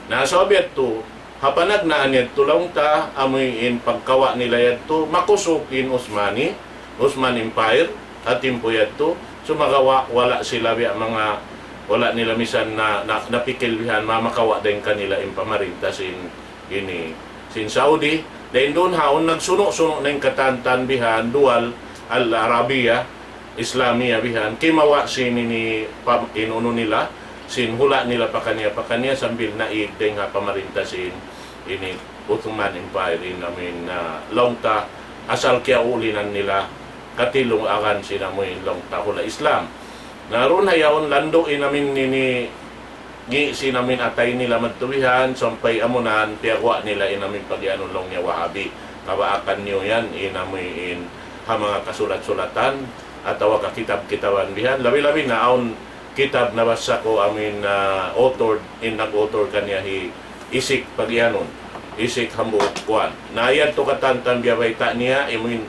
Na Saudi yadtu, ha panagnaan yadtu laung ta, amuin pagkawa' nila yadtu, makusug in Usmani, Usman Empire, ha timpu yadtu, sumagawa' wala' sila biya' manga, wala' nila misan na, na, napikil bihan, ma-, makawa' dayn kanila in pamarinta sin, ini, sin Saudi. Dayn duun haun, nagsunu'-sunu' na in katantan bihan, duwal al-Arabiya, Islamiya bihan, kimawa' sin ini pam-, in unu nila, sin hula' nila pakaniya-pakaniya sambil naig dayn ha pamarinta sin ini Ottoman Empire in amin, ah, laung ta asal kiyaulinan nila katilung agan sin amuin laung ta hula' Islam. Na duun ha yaun landu' in amin ini ngi' sin amin atay nila madtu bihan, sampay amunan piyaguwa' nila in amin pagiyanun laung niya Wahabi. Kabaakan niyu yan in amuin ha manga kasulat-sulatan atawa kakitab-kitaban bihan. Labi-labi na awn kitab nabassa ku amuin, ah, author, in nag-author kaniya hi Isik pagiyanun. Isik hambuuk kuwan. Na yadtu katantan biya' bayta' niya, amuin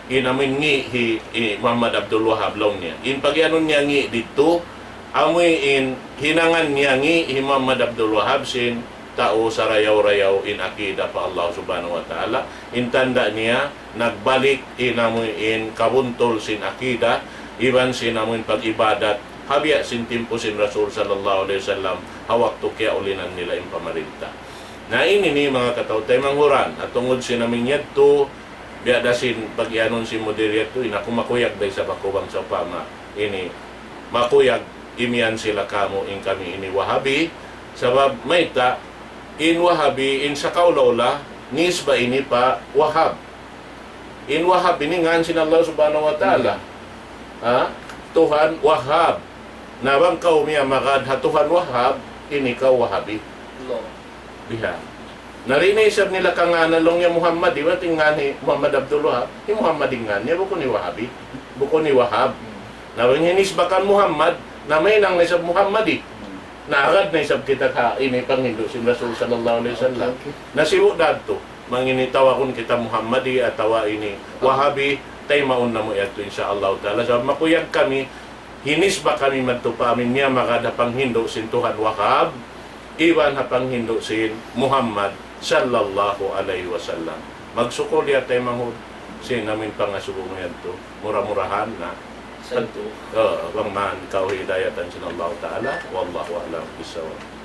in amuin ngi' hi, hi Muhammad Abdul Wahhab laung niya. In pagiyanun niya ngi' didtu, amuin hinangan niya ngi' hi Muhammad Abdul Wahhab sin tau sarayaw-rayaw in akida pa Allah Subhanahu wa Ta'ala. In tanda' niya, nagbalik in amuin kabuntul sin akida, iban sin amuin pag-ibadat, ha biya' sin timpu sin Rasul sallallahu alayhi wasallam, ha waktu kiyaulinan nila in pamarinta. Na ini ini manga kataw-taymanghuran, ha tungud sin amuin yadtu, biya' da sin pagiyanun sin mudir yadtu, in aku makuyag da isab aku bang sawpama ini, makuyag imiyan sila kamu in kami ini Wahabi, sabab mayta', in Wahabi, in sakaula-ula, nisba ini pa Wahhab. In Wahhab ini ngan sin Allah Subhanahu wa Ta'ala. Ha? Tuhan Wahhab. Na bang kaw miyamagad ha Tuhan Wahhab, ini kaw Wahabi. Bihan. Na di' na isab nila kangānan laung niya Muhammad, di' ba, in ngan hi Muhammad Abdul Wahhab? Hi Muhammad in ngan niya, bukun hi Wahabi. Bukun hi Wahhab. Na bang hinisbakan Muhammad, na mahinang na isab Muhammad eh. Na agad na isab kita ha ini panghindu' sin Rasul sallallahu alayhi wasallam. Na sibu' da yadtu. Mangini tawagun kita Muhammadi atawa ini Wahabi, taymaun namu' yadtu, insya Allah ta'ala. Sabab makuyag kami, hinisba kami madtu pa amin niya magad ha panghindu' sin Tuhan Wahab, iban ha panghindu' sin Muhammad sallallahu alayhi wasallam. Magsukul ya taymanghud sin amin pangasubu mu yadtu. Mura-murahan na. Santu. Ah, bang man kaw hidayatan sin Allah ta'ala. Wallahu a'lam bissawab.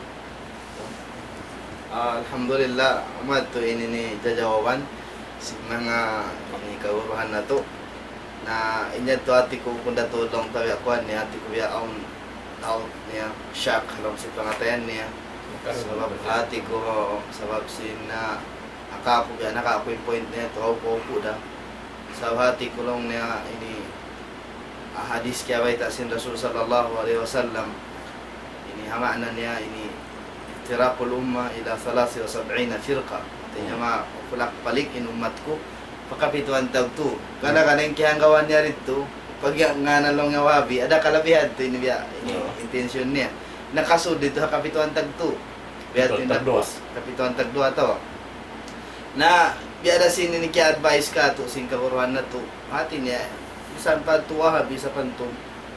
Ah, alhamdulillah, amu yadtu ini in jajawaban sin manga ini kaguruhan natu'. Na in yadtu hati ku kunda' tuud laung ta biya' kuwan niya, hati ku biya' awn, awn niya shock ha lawm sin pangatayan niya. Sabab hati ku, sabab sin, ah, naka aku biya', naka aku in point niya, tuud aku da. Sabab hati ku laung niya ini, ah, hadis kiyabayta' sin Rasul sallallahu alayhi wasallam. Ini ha maana niya ini افتراق الأمة إلى ثلاث وسبعين فرقة. Hatinya, hmm, ma-, pulak-palik in ummat ku pa kapituan tagtu. Kadang-kadang in kiyahanggawan niya didtu, pag ya-, ngānan laung niya Wahabi, ada kalabihan tu ini biya', ini, hmm, intention niya. Nakasud didtu ha kapituan tagtu. Biya' tu in tagduwa. Kapituan tagduwa atawa. Na, biya' da sin ini kiya-advise kātu' sin kaguruhan natu'. Hati niya, misan pa tu Wahabi, misan pa tu,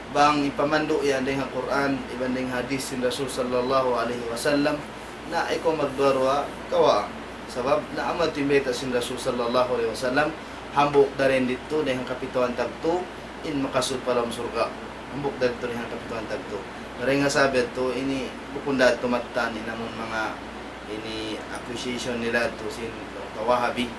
bang hipamandu' yan dayn ha Qur'an, iban dayn ha hadis sin Rasul sallallahu alayhi wasallam, na ikaw magduwa-ruwa, kawaa. Sabab, na amu yadtu in bayta' sin Rasul sallallahu alayhi wasallam, hambuuk dayn didtu, dayn ha kapituan tagtu, in makasud pa lawm surga'. Hambuuk dayn didtu, dayn ha kapituan tagtu. Dayn ha sabab yadtu, ini bukun da tumattan in amun manga ini accusation nila tu sin Wahabi.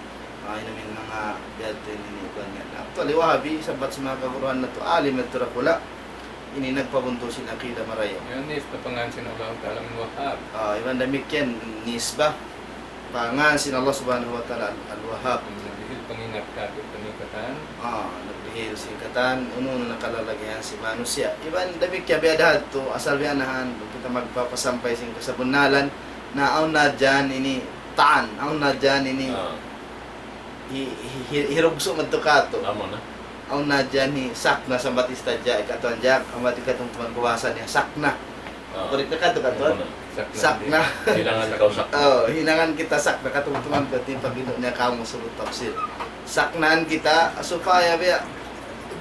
Ah, in amin manga biya' tu ini kuwan niya. Actually, Wahabi, sabab sin manga kaguruhan natu', alim natu' dakula'. Ini nagpabuntul sin akida marayaw. Yan, nisba pa ngān sin Allah Ta'ala min Wahhab. Ah, iban damikkiyan, nisba pa ngān sin Allah Subhanahu wa Ta'ala Al-, Al-Wahhab. Nagbihil pangingat kātu' kaniya katan. Ah, nagbihil sin katan, unu-unu na kalalagihan sin manusiya'. Iban damikkiyan biya' da hadtu, asal biya' na yan, kita magpapasampay sin kasabunnalan, na awn na dyan ini ta'an, awn na dyan ini, ah, hi-, hi-, hi-, hirugsu' madtu kātu'. Amu na. Awn na dyan hi sakna sambat istajak, ikatuan jak, ambat ikatumtuman kuwasa niya, sakna. Ah. Correct na kātu', katuan? Amu na. Sakna. Sakna. Hinangan kaw sakna. Oh, hinangan kita sakna, katumtuman ku ti pag-inu niya kamu surut tafsir. Saknaan kita supaya biya'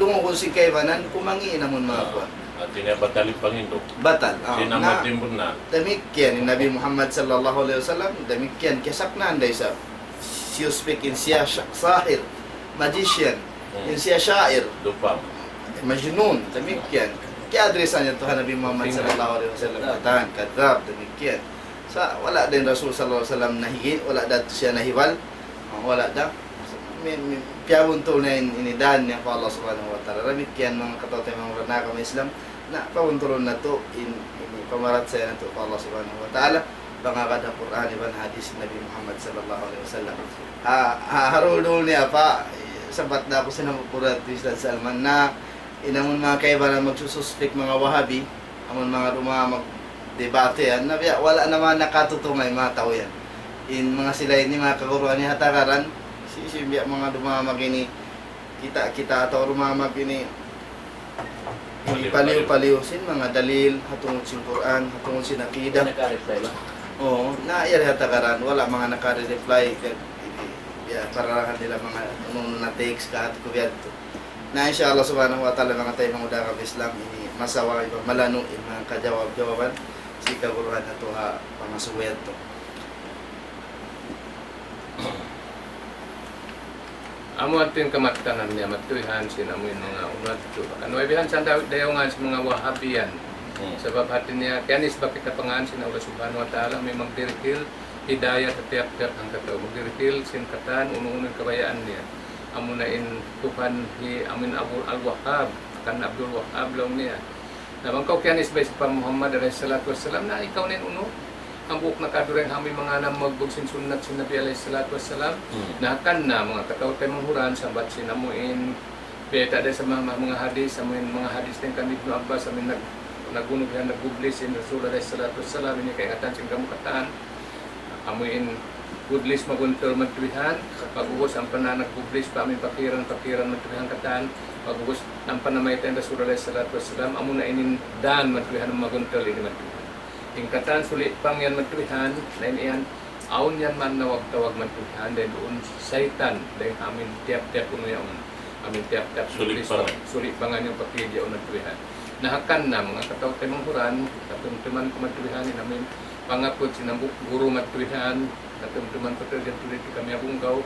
dungugun sin kaibanan, kumangi' in amun manga kuwan. Hati niya batal in panghindu'. Batal, ah, sin amat timbul na. Damikkiyan in Nabi Muhammad sallallahu alayhi wasallam, damikkiyan kiyasaknaan da isab. Siyuspik in siya sya-, sahir, magician, hmm, in siya syair. Dupang. Majnun, damikkiyan. Kiya-address niya tu ha Nabi Muhammad sallallahu alayhi wasallam, katan, kadhab, damikkiyan. Sa' wala' da in Rasul sallallahu alayhi wasallam nahi-, wala' da siya nahiwal. Ah, wala' da. Mi-, mi-, piyabuntul niya in, ini dān niya pa Allah Subhanahu wa Ta'ala. Damikkiyan manga kataw-taymanghuran ha agama Islam, na pabuntulun natu' in, ini pamarachaya natu' pa Allah Subhanahu wa Ta'ala, pangagad ha Qur'an iban hadis Nabi Muhammad sallallahu alayhi wasallam. Ha, ha, ha duhul-duhul niya pa, sabbat da aku sin amu ku da tu Ustadz Salman na, in amun manga kaibanan magsususpek manga Wahabi, amun manga dumawa magdebate yan, na biya' wala' na manga nakatutungay manga tau yan. In manga sila ini, manga kaguruhan ini ha tagaran, si, si biya' manga dumawa mag-ini, kita, kita atawa dumawa mag-ini, ini paliw-paliw sin manga dalil, ha tungud sin Qur'an, ha tungud sin aqidah. Naka-reply ba? Oo, na yari ha tagaran, wala' manga naka-reply, kaya, ini, biya' pararahan nila manga, unu na text ka, hati ku biya' tu. Na, insha Allah subhanahu wa ta'ala, manga taymanghud ha agama Islam, ini masawa iban malanu' in manga kajawab-jawaban sin kaguruhan natu' ha pangasubu yadtu. Amu yadtu in kamattanan niya, mattuihan sin amu in manga unu yadtu. Kan way bihan san daw-, dayawngan sin manga Wahabiyan. Hmm. Sabab hati niya, kiyanisbat kita pa ngān sin Allah Subhanahu wa Ta'ala, amu in magdirihil hidayat ha tiyap-tiyap hangkatau. Magdirihil sin katan, unu-unu in kabayaan niya. Amuna in Tuhan hi, amu in Abu Al-Wahhab, kan Abdul Wahhab laung niya. Na bang kaw kiyanisbat pa Muhammad alayhi salatu wassalam, na ikaw na in unu, hambuuk na kadugayan ha amu in manga namagbug sin sunnat sin Nabi alayhi salatu wassalam. Hmm. Na kan na manga kataw-taymanghuran, sambat sin amu in, biyayta' da isab manga, manga hadis, amu in manga hadis dayn kan Ibnu Abbas, amu in nag-, nag-unu bihan, nag-publish in Rasul alayhi salatu wassalam, ini kaingatan sin kamu katan. Amu in publish maguntul madtu bihan, pag'ubus ampa na nag-publish pa amu in pakiran-pakiran madtu bihan katan, pag'ubus ampa na mayta' in Rasul alayhi salatu wassalam, amu na ini in dān madtu bihan maguntul ini madtu bihan. In katan suli' pangyan madtu bihan, na in yan, Awn yan manawag-tawag madtu bihan, dayn duun saytan, dayn ha amin tiyap-tiyap unu yaun. Amin tiyap-tiyap suli' pangan, suli' pangan yan pakid yaun madtu bihan. Na hangkan na, manga kataw-taymanghuran, katumtuman ku madtu bihan, in amin pangapud sin hambuuk guru madtu bihan, katumtuman ku tuud didtu kami ha Bunggaw,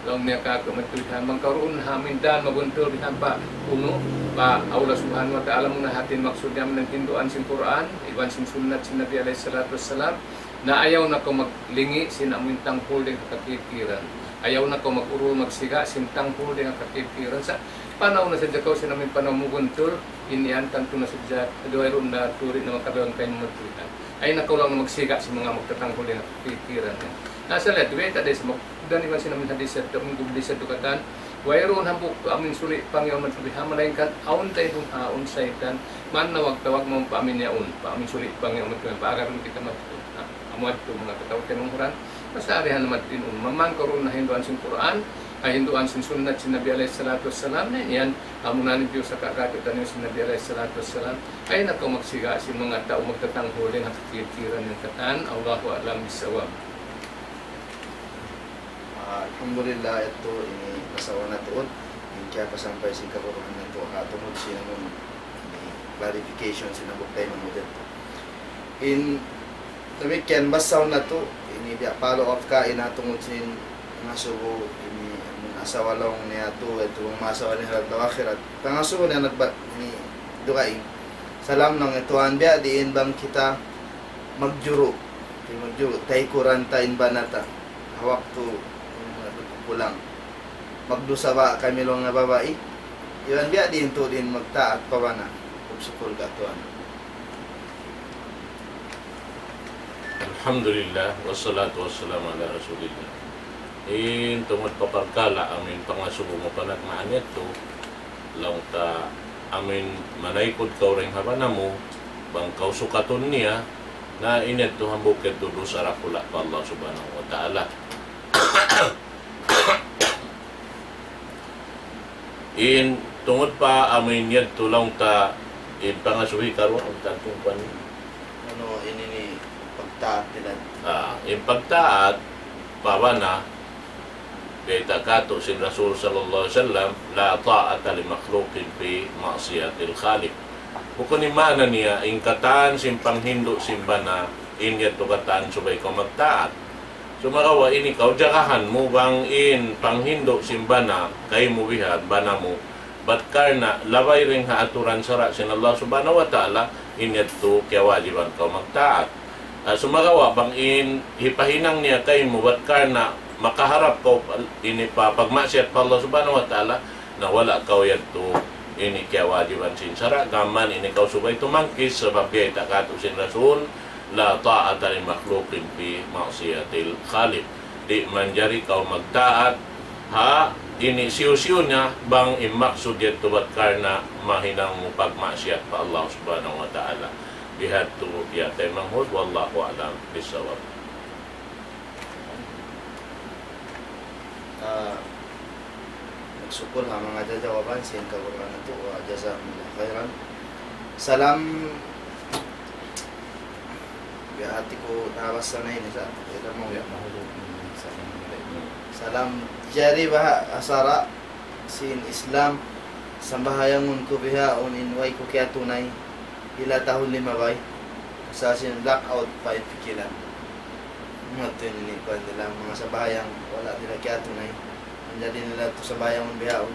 laung niya kāku' madtu bihan, bang kaw duun ha amin dān mabuntul bihan pa unu, pa Allah Subhanahu wa Ta'ala muna hāti in maksud niya amin hinduan sin Qur'an, iban sin sunnat sin Nabi alayhi salatu wassalam, na ayaw na kaw maglingi' sin amin tanghul dayn ha kakirkiran. Ayaw na kaw mag-urul magsiga' sin tanghul dayn ha kakirkiran. Sa' panaw na sadja kaw sin amin panaw mabuntul, in yan tantu na sadja, duwa duun na turi na makabilang kain madtu bihan. Ayaw na kaw laung magsiga' sin manga magtatanghul dayn ha kakirkiran. Na sa' lahat, duwa ta day sa mag-, dan iban sin amin hadis yadtu, amin gubli yadtu katan, wayruun hambuuk amin suli' pangan yaun madtu bihan, malaingkan awn dayn duun ha awn saytan, manawag-tawag mawn pa amin yaun, pa amin suli' pangan yaun madtu bihan, paagarun kita madtu. Na, amu yadtu manga kataw-taymanghuran, pasarihan na madtu in umma, bang kaw duun ha hinduan sin Qur'an, ha hinduan sin sunnat sin Nabi alayhi salatu wassalam, na in yan, amu na in piyusaka' kātu'niyu sin Nabi alayhi salatu wassalam, ayaw na kaw magsiga' sin manga tau magtatanghul dayn ha kakirkiran yan katan, Allahu a'lam bissawab. Ah, alhamdulillah, yadtu ini nasawa natu' in kiyapasampay sin kaguruhan natu' ha tungud sin amun ini clarification sin hambuuk taymanghud yadtu. In damikkiyan basahun natu', ini biya' follow up kaina tungud sin pangasubu ini amun asawa laung niya yadtu, yadtu bang maasawa niya ha adlaw akhirat. Pangasubu niya nagbat ini dugaing. Salam laung niya, Tuwan, biya' diin bang kita magjuru', di' magjuru', taykuran ta in bana ta ha waktu, um, nagkukulang. Magdusa ba kami laung niya babai? Iban biya' diin tuud in magtaat pa bana. Sukul ka tuwan. Alhamdulillah, wassalatu wassalamu ala rasulillah. In tungud pa parkala' amin pangasubu mu panagnaan yadtu, laung ta amin manaykud kaw dayn ha bana mu, bang kaw sukatun niya, na in yadtu hambuuk yadtu dusa dakula' pa Allah Subhanahu wa Ta'ala. In tungud pa amin yadtu laung ta in pangasubu karuwa, ang tantung pa niya. Unu ini in pagtaat nila? Ah, in pagtaat pa bana, bayta' kātu' sin Rasul sallallahu alayhi wasallam, لا طاعة لمخلوق في معصية الخالق. Bukun in maana niya, in katan sin panghindu' sin bana, in yadtu katan subay kaw magtaat. Sumagawa' ini kaw jagahan mu bang in panghindu' sin bana, kaymu bihan, bana mu, bat karna' labay dayn ha aturan sara' sin Allah Subhanahu wa Ta'ala, in yadtu kiyawajiban kaw magtaat. Ah, sumagawa' bang in hipahinang niya kaymu, bat karna' makaharap kaw ini pa pagmaksiyat pa Allah Subhanahu wa Ta'ala, na wala' kaw yadtu ini kiyawajiban sin sara', gām ini kaw subay tumangkis, sabab bayta' kātu' sin Rasul, لا طاعة لمخلوق في معصية الخالق. Di' manjari kaw magtaat ha ini hisiyu-siyu na bang in maksud yadtu bat karna' mahinang mu pagmaksiyat pa Allah Subhanahu wa Ta'ala. Bihadtu ya taymanghud, wallahu a'lam bissawab. Ah, magsukul ha manga jawaban sin kaguruhan natu', wa jazakumullahu khairan. Salam, ya, hati ku nabasa na ini sa, ya, tama. Ya, mahulog ini sa, salam. Jari baha' ha sara' sin Islam, sambahayangun ku bihaun in way ku kiyatunay. Pila tahun limabay. Sa' sin blackout pa in pikilan. Matu ini kuwan nila, manga sambahayang wala' nila kiyatunay. Manjari nila tu sambahayang bihaun.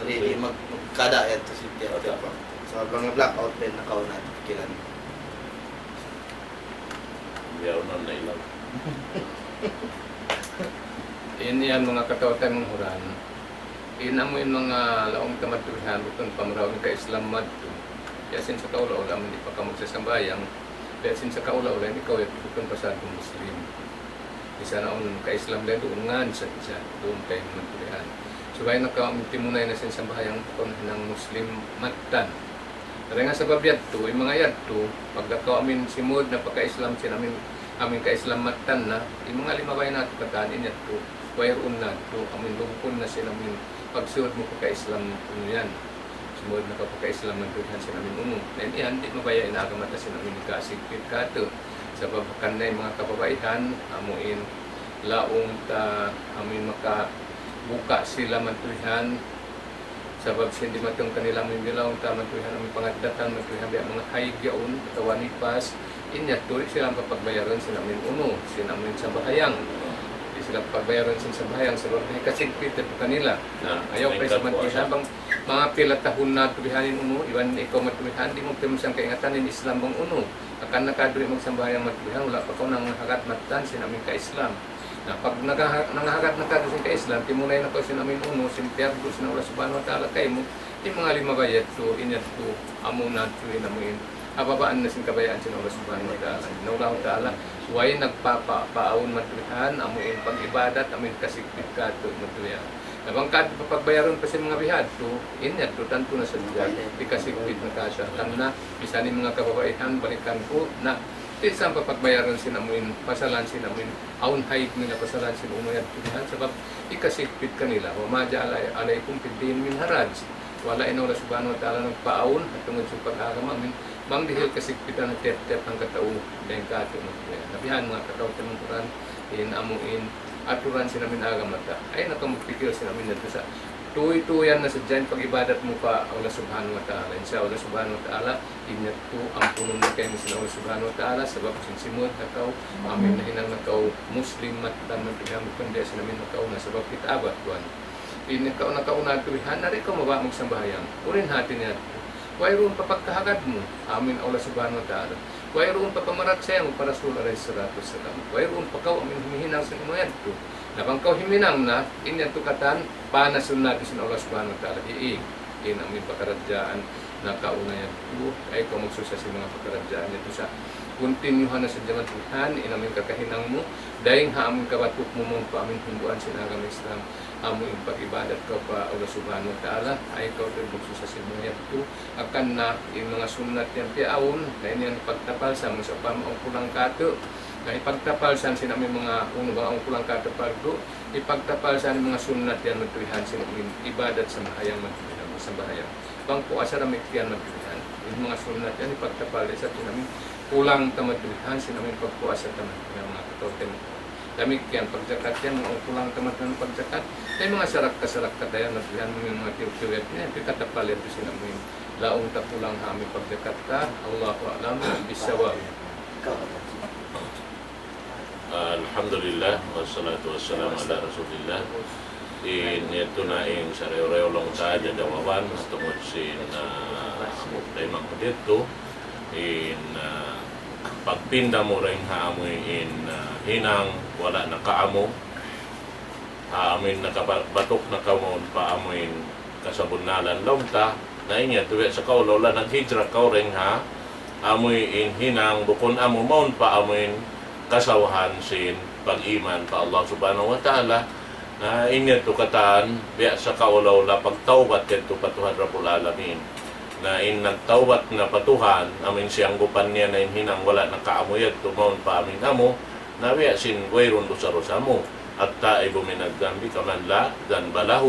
Di', di' mag-, magkada' yadtu sin tiya'-tiya' pa. Sa' bang blackout pa in nakauna in pikilan. Bihaun na ilaw. In yan manga kataw-taymanghuran. In amu in manga laung ta madtu bihan, bukun pa marayaw in ka-Islam madtu. Biya' sin sakaula-ula amun di' pa kaw magsasambahayang. Biya' sin sakaula-ula in ikaw yadtu bukun pasal Muslim. Misan awn ka-Islam dayn duun ngan sadja, duun kaw madtu bihan. Subay na kaw amun timunay na sin sambahayang bukun hinang Muslim mattan. Dayn ha sabab yadtu, in manga yadtu, pagga kaw amin simud na pagka-Islam sin amin, amin ka-Islam mattan na, in manga limabay natu' katan in yadtu, wayruun na yadtu, amin lubukun na sin amin pagsud mu pagka-Islam unu yan. Simud na kaw pagka-Islam madtu bihan sin amin unu. Na in yan, di' mabaya' in agama ta sin amin kasigpit katu'. Sabab hangkan na in manga kababaihan, amuin laung ta, amuin makabuka' sila, matuihan. Sabab sin dimatung kanila amuin bilaung ta, matuihan, amuin pangaddatan, matuihan biya' manga haid yaun, atawa nipas, in yadtu di' sila papagbayarun sin amuin unu, sin amuin sambahayang. Di' sila papagbayarun sin sambahayang, sabab hikasigpit yadtu kanila. Na, ayaw kaw isab, matuihan, bang manga pila tahun na tuud bihaini in unu, iban ikaw, matuihan, di' mu pa minsan kaingatan in Islam bang unu. Hangkan na kaw di' magsambahayang, matuihan, wala' pa kaw nangahagad mattan sin amuin ka-Islam. Na, pag nangahagad na kaw sin ka-Islam, timulay na kaw sin amuin unu, sin piyardu sin Allah Subhanahu wa Ta'ala kaymu, in manga limabay yadtu, in yadtu, amuna yadtu in amuin ha babaan na sin kabayaan sin Allah Subhanahu wa Ta'ala. Na, Allah Ta'ala way nagpapaawn, matuihan, amuin pag-ibadat, amuin kasigpit katu', matuihan. Na bang katu' papagbayarun pa sin manga bihadtu, in yadtu tantu na sadja hikasigpit na katu'. Hangkan na, misan in manga kababaihan, balikan ku, na di' sa papagbayarun sin amuin pasalan sin amuin awn haid nila, pasalan sin unu yadtu bihan, sabab hikasigpit kanila. وما جعل عليكم في الدين من حرج. Wala' in Allah Subhanahu wa Ta'ala nagpaawn ha tungud sin pag-agama amuin bang dihil kasigpitan ha tiyap-tiyap hangkatau dayn katu', matuihan. Na bihan, manga kataymanghuran, in amuin aturan sin amuin agama ta. Ayaw na kaw magpikil sin amuin yadtu sa. Tuytuyan na sadja in pag-ibadat mu pa Allah Subhanahu wa Ta'ala. Insya Allah Subhanahu wa Ta'ala, in yadtu ampunun na kaymu sin Allah Subhanahu wa Ta'ala, sabab sin simud na kaw, amuin nahinang na kaw Muslim mattan, matuihan, bukun di' sin amuin nakauna, sabab kita abat tuwan. In nakauna, nakauna tuud bihan, na di' kaw mabaya' magsambahayang. Unu in hati niya? Wayruun pa pagkahagad mu, amuin Allah Subhanahu wa Ta'ala. Wayruun pa pamarachaya mu pa Rasul alayhi salatu wassalam. Wayruun pa kaw amuin humihinang sin unu yadtu. Na bang kaw huminang na, in yadtu katan, panasun na sin Allah Subhanahu wa Ta'ala. Ii, in amuin pakaradjaan nakauna yadtu, ayaw kaw magsusa sin manga pakaradjaan yadtu sa. Kuntinyuhan na sadja, matuihan, in amuin kakahinang mu, dayng ha amuin kabatuk mu, mawn pa amuin himbuan sin agama Islam, amuin pag-ibadat kaw pa Allah Subhanahu wa Ta'ala, ayaw kaw tuud magsusa sin manga yadtu. Hangkan na in manga sunnat yan piyaawn, na in yan hipagtapal sa, sawpama awn kulang katu', na hipagtapal sa sin amuin manga unu, bang awn kulang katu' pardu, hipagtapal sa in manga sunnat yan, matuihan, sin amuin ibadat, sambahayang, matuihan, sambahayang. Bang puasa damikkiyan, matuihan. In manga sunnat yan hipagtapal da isab sin amuin kulang ta, matuihan, sin amuin pagpuasa ta, matuihan, manga kataymanghuran. Damikkiyan pagjakat yan, bang awn kulang ta mattan pagjakat, ay manga sarakka-sarakka ta yan, matuihan, amuin manga tiyu'-tiyu' yan, yan hikatapal yan sin amuin laung ta kulang ha amuin pagjakat ta. Allahu a'lam bissawab. Alhamdulillah, wassalatu wassalamu ala Rasulillah. In yadtu na in sarayaw-rayaw laung ta jawaban, tungud sin, ah, amu kataymanghuran yadtu. In, ah, pagpinda mu dayng ha amuin, ah, hinang wala' nakaamu, ha amuin nakabatuk na kaw mawn pa amuin kasabunnalan laung ta, na in yadtu biya' sa kaw laung ta, naghijra kaw dayng ha amuin hinang bukun amu, mawn pa amuin kasawahan sin pag-iman pa Allah Subhanahu wa Ta'ala. Na in yadtu katan, biya' sa kaw laung ta, pagtawbat yadtu pa Tuhan Rabbul Alamin. Na in nagtawbat na pa Tuhan, amuin siyanggupan niya na in hinang wala' nakaamu yadtu, mawn pa amuin amu, na biya' sin wayruun dusa-dusa mu. التائب من الذنب كمن لا ذنب له.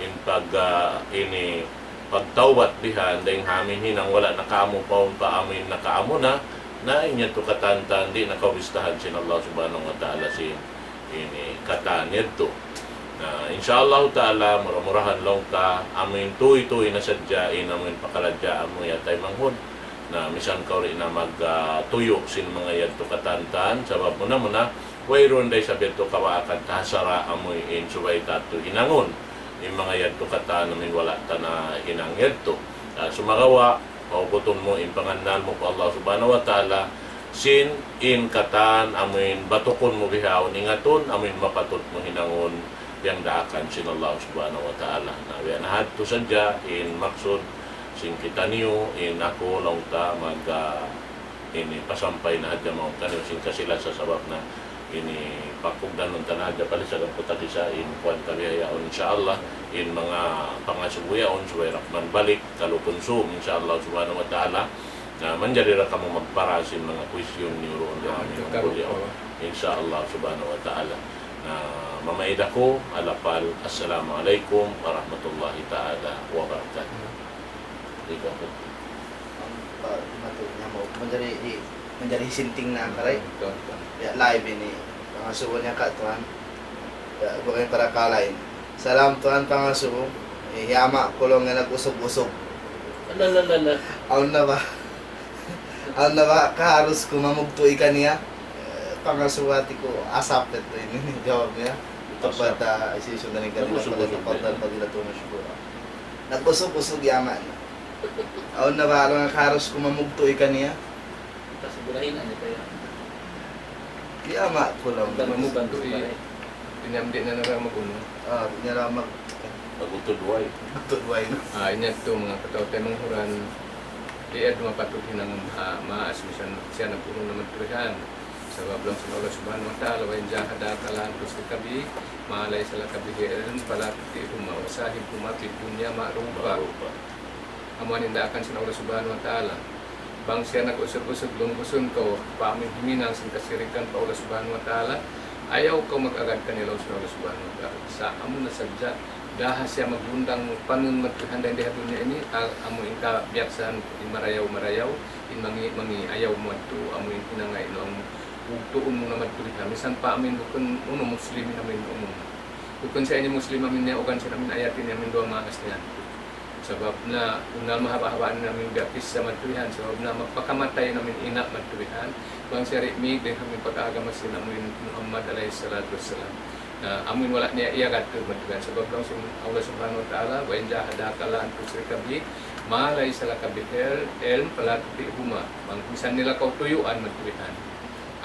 In pag, ah, ini pagtawbat bihan, dayng ha amuin hinang wala' nakaamu, mawn pa amuin nakaamu na, na in yadtu katan, di' na kaw bistahan sin Allah Subhanahu wa Ta'ala sin ini katan yadtu. Na, insya Allah Ta'ala, mura-murahan laung ta, amuin tuy-tuy na sadja in amuin pakaradjaan mu ya taymanghud. Na, misan kaw di' na mag, ah, tuyu' sin manga yadtu katan, sabab muna-muna, wayruun da isab yadtu kawaakan ta ha sara' amuin subay ta yadtu hinangun. In manga yadtu katan amuin wala' ta na hinang yadtu. Ah, sumagawa', paubutun mu in pangannal mu pa Allah Subhanahu wa Ta'ala, sin in katan amuin batukun mu bihaun, ingatun amuin mapatut mu hinangun, piyagdaakan sin Allah Subhanahu wa Ta'ala. Na, biya' na hadtu sadja in maksud sin kitaniyu, in aku laung ta mag, ah, ini pasampay na hadja mawn kaniyu sin kasi-lasa sabab na ini pakugdanun ta na hadja palisagan ku tagisa in kuwan ta bihaun, insya Allah, in manga pangasubu yaun subay da kuman balik, kalu kunsum, insya Allah Subhanahu wa Ta'ala. Na, manjari da kamu magpara sin manga question niyu duun ha amu in mangkuli yaun, insya Allah Subhanahu wa Ta'ala. Na, mamaid aku, alapal, Assalamu alaykum warahmatullahi ta'ala wabarakatuh. Ikaw. Ang pa-, matu-, niya mo. Manjari, i-, Manjari sinting na karay. Betul, betul. Ya, live ini. Pangasubu niya ka, tuwan. Ya, bukun para kalain. Salam, tuwan, pangasubu. Eh, hi ama' ku laung niya nag-usug-usug. Ala, ala, ala, ala. Awn na ba? Awn na ba kaharus ku mamugtu' kaniya? Eh, pangasubu hati ku, asap itu ini, jawab niya. Asap. Tapat, ah, isi sundan ini kanila. Nag-usug-usug. Tapat, tapat, tapat, tapat, tapat, tapat. Nag-usug-usug hi ama' niya. Awn na ba, awn na kaharus ku mamugtu' kaniya? Kasi bulahin, ano pa yan? Di ama' ku laung. Bantu, bantu pa yan. Ini di' na nila mag-unu. Ah, di' na nila mag- Magtutuway. Magtutuway, no? Ah, ini yadtu, manga kataw-taymanghuran, di' yadtu mapatut hinangun, ah, maas, misan siya nag-unu na madtu bihan. Sabab laung sin Allah Subhanahu wa Ta'ala, وإن جاهداك على أن تشرك بي ما ليس لك به علم فلا تطعهما وصاحبهما في الدنيا معروفا. Ma'rufa. Amu in daakan sin Allah Subhanahu wa Ta'ala. Bang siya nag-usug-usug, lunggusun kaw, pa amu in himinang sin kasirikan pa Allah Subhanahu wa Ta'ala, ayaw kaw mag-agad kaniya laung sin Allah Subhanahu wa Ta'ala. Sa' amu na sadja, daha siya magundang panun madtu bihan dayn di ha dunya ini, a-, amu in kabiyaksahan, in marayaw-marayaw, in mangi'-mangi', ayaw mu madtu, amu in hinanga in laung mu, bugtuun mu na madtu bihan. Misan pa amu in bukun, unu, Muslim in amu in, unu. Bukun siya ini Muslim amu in niya, ugan siya amu in ayat ini amu in duwa maas niya. Sabab na, bunnal mahaba'-haba' in amu in biya' kissa madtu bihan, sabab na magpakamatay in amu in ina' madtu bihan, bang siya di' mīg dayn ha amu in pag-agama sin Nabi Muhammad alayhi salatu wassalam. Na, amu in wala' niya iyagad tuud madtu bihan, sabab laung sin Allah Subhanahu wa Ta'ala, وإن جاهداك على أن تشرك بي ما ليس لك به علم فلا تطعهما. Bang misan nila kaw tuyuan madtu bihan.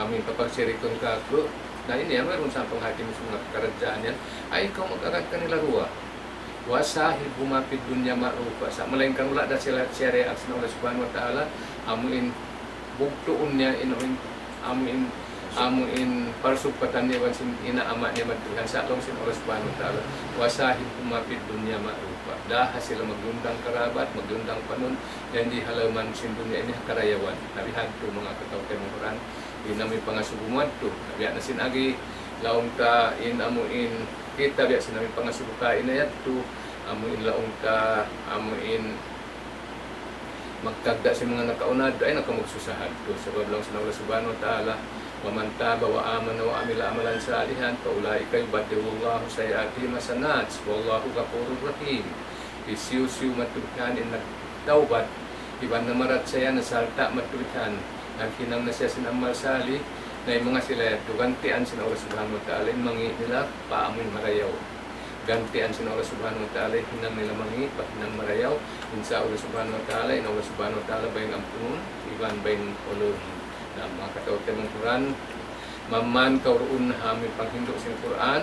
Amu in papagsirikun kāku'. Na ini, amu in wayruun sampay hāti mu sin manga pakaradjaan yan. Ayaw kaw mag-agad kanila duwa. وصاحبهما في الدنيا معروفا. Sa' malaingkan wala' da sila siyariat sin Allah Subhanahu wa Ta'ala, amu in bugtuun niya in, amu in, amu in, amu in parsugpatan niya iban sin ina' ama' niya madtu bihan, sa' laung sin Allah Subhanahu wa Ta'ala, وصاحبهما في الدنيا معروفا. Daha sila magundang karabat, magundang panun, dayn di ha lawm sin dunya ini ha karayawan. Na bihadtu manga kataw-taymanghuran, in amu in pangasubu mu yadtu. Na biya' na sin agi, laung ta in amu in kita biya' sin amu in pangasubu kaina yadtu, amu in laung ta, amu in magtagda' sin manga nakauna yadtu, ayaw na kaw magsusa yadtu. Sabab laung sin Allah Subhanahu wa Ta'ala, ومن تاب وآمن وعمل عملا صالحا فأولئك يبدل الله سيئاتهم حسنات والله غفور رحيم. Hisiyu-siyu madtu bihan in nagtawbat, iban namarachaya na sarta' madtu bihan, naghinang na siya sin amal salih, na in manga sila yadtu, gantian sin Allah Subhanahu wa Ta'ala in mangi' nila pa amu in marayaw. Gantian sin Allah Subhanahu wa Ta'ala in hinang nila mangi' pa hinang marayaw. In sha Allah Subhanahu wa Ta'ala, in Allah Subhanahu wa Ta'ala bayng ampunun, iban bayng ulungun. Na, manga kataw-taymanghuran, maman kaw duun ha amu in panghindu' sin Qur'an,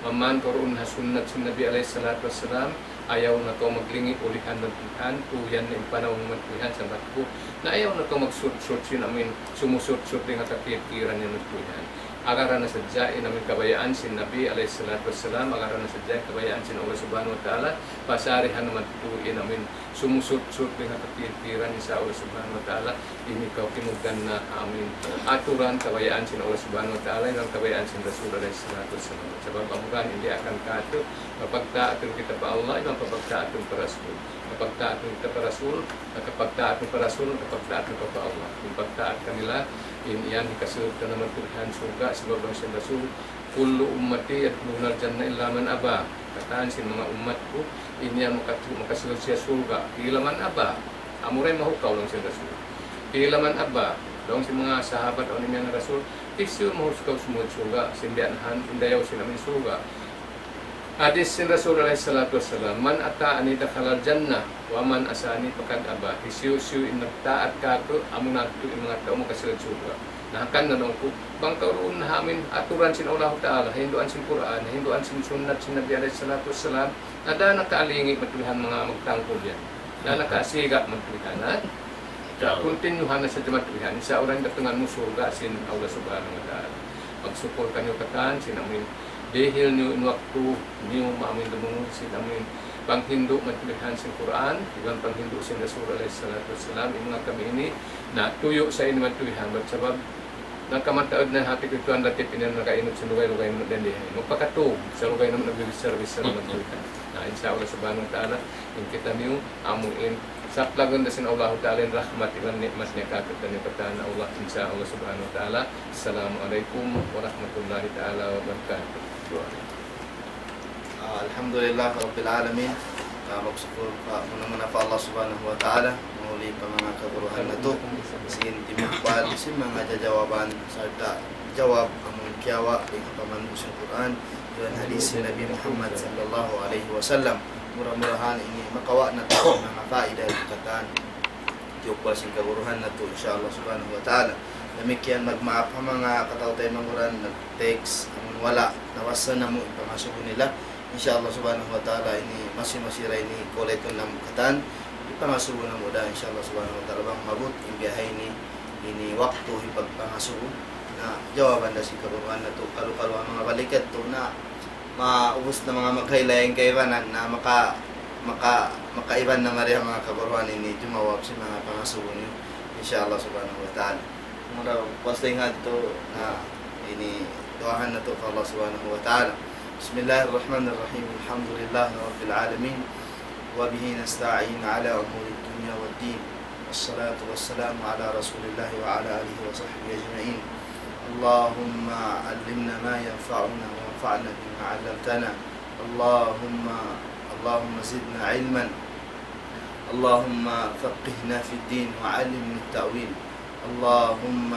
maman kaw duun ha sunnat sin Nabi alayhi salatu wassalam, ayaw na kaw maglingi' ulihan madtu bihan, tuyan na in panaw madtu bihan, sabat ku. Na ayaw na kaw magsut-sut sin amu in sumusutsut dayn ha kakir-kiran niya madtu bihan. Agarun na sadja in amu in kabayaan sin Nabi alayhi salatu wassalam, agarun na sadja in kabayaan sin Allah Subhanahu wa Ta'ala, pasarihan na madtu in amu in sumusutsut dayn ha kakir-kiran sin Allah Subhanahu wa Ta'ala, ini kaw kimugdan na amu in aturan kabayaan sin Allah Subhanahu wa Ta'ala, iban kabayaan sin Rasul alayhi salatu wassalam. Sabab amura in daakan kātu', papagtaatun kita pa Allah, iban papagtaatun pa Rasul. Papagtaatun kita pa Rasul, kapagtaat mu pa Rasul, kapagtaat mu pa Allah. In pagtaat kanila, in yan hikasūd kaniyu madtu ha surga', sabab laung sin Rasul, كل أمتي يدخلون الجنة إلا من أبى. Katan sin manga ummat ku, in yan maka-, makasūd siya surga'. إلا من أبى. Amura in mahukaw laung sin Rasul. إلا من أبى. Laung sin manga sahabat, unu in yan Rasul, hisiyu in mahukaw sumūd surga', sin biya' na han, in dayaw sin amu in surga'. Hadith sin Rasul alayhi salatu wassalam, من أطاعني دخل الجنة ومن عصاني فقد أبى. Hisiyu-siyu in nagtaat kāku', amu na yadtu in manga tau makasūd surga'. Na hangkan na laung ku, bang kaw duun ha amu in aturan sin Allahu Ta'ala, hinduan sin Qur'an, hinduan sin sunnat sin Nabi alayhi salatu wassalam, na da na kaalingi' madtu bihan manga magtangkul yan. Da na kaasiga' madtu bihan, ha? Continue-han na sadja madtu bihan. In sha Allah in datungan mu surga' sin Allah Subhanahu wa Ta'ala. Magsukul kaniyu katan sin amu in dihil niyu in waktu niyu, amu in dumungug sin amu in panghindu' madtu bihan sin Qur'an, iban panghindu' sin Rasul alayhi salatu wassalam, in manga kami ini, na tuyu' sa ini madtu bihan, bat sabab Na kamataud na hati ku tuan dati pinin nakainut sin lugay-lugay mu dandi. Magpakatug sa lugay namu' nagbibisar-bisar naman kita. Na insya Allah subhanahu wa ta'ala, in kitaniyu amu in saplagun da sin Allahu ta'ala in rahmat iban ni'mat niya kakitaniyu katan Allah, insya Allah subhanahu wa ta'ala. Assalamu alaykum warahmatullahi ta'ala wabarakatuh. Ah, alhamdulillah rabbil alamin. Ah, magsukul pa muna-muna pa Allah subhanahu wa ta'ala, mahuli pa manga kaguruhan natu' sin timukbal sin manga jajawaban sarta' jawab amun kiyawa' dayn ha pamandu' sin Qur'an iban hadis sin Nabi Muhammad sallallahu alayhi wasallam. Mura-murahan ini makawa' natu' manga faida katan tiyukbal sin kaguruhan natu', insya Allah subhanahu wa ta'ala. Damikkiyan magmaap ha manga kataw-taymanghuran nag-text, amun wala' nabasa namu' in pangasubu nila. Insya Allah subhanahu wa ta'ala ini masi-masi ra ini kulitan namu' katan. In pangasubu namu' da, insya Allah subhanahu wa ta'ala, bang maabut in biya' ha ini, ini waktu hipagpangasubu. Na jawaban da sin kaguruhan natu', kalu-kalu ha manga balikat tu na maubus na manga magkailayan kaibanan na maka-, maka-, makaiban na mari ha manga kaguruhan ini jumawab sin manga pangasubu niyu, insya Allah subhanahu wa ta'ala. Mura, puas dayn ha yadtu na ini duwaahan natu' pa Allah subhanahu wa ta'ala. بسم الله الرحمن الرحيم. الحمد لله رب العالمين. وبه نستعين على أمور الدنيا والدين. والصلاة والسلام على رسول الله وعلى آله وصحبه أجمعين. اللهم علمنا ما ينفعنا وانفعنا بما علمتنا. اللهم، اللهم زدنا علما. اللهم فقهنا في الدين وعلمنا التأويل. اللهم،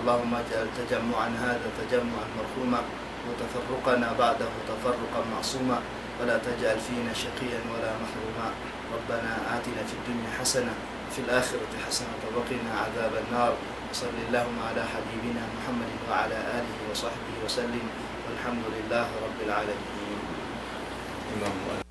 اللهم اجعل تجمعنا هذا تجمعا مرحوما وتفرقنا بعده تفرقا معصوما ولا تجعل فينا شقيا ولا محروما. ربنا آتنا في الدنيا حسنة وفي الآخرة حسنة وقنا عذاب النار. وصل اللهم على حبيبنا محمد وعلى آله وصحبه وسلم. والحمد لله رب العالمين. Imam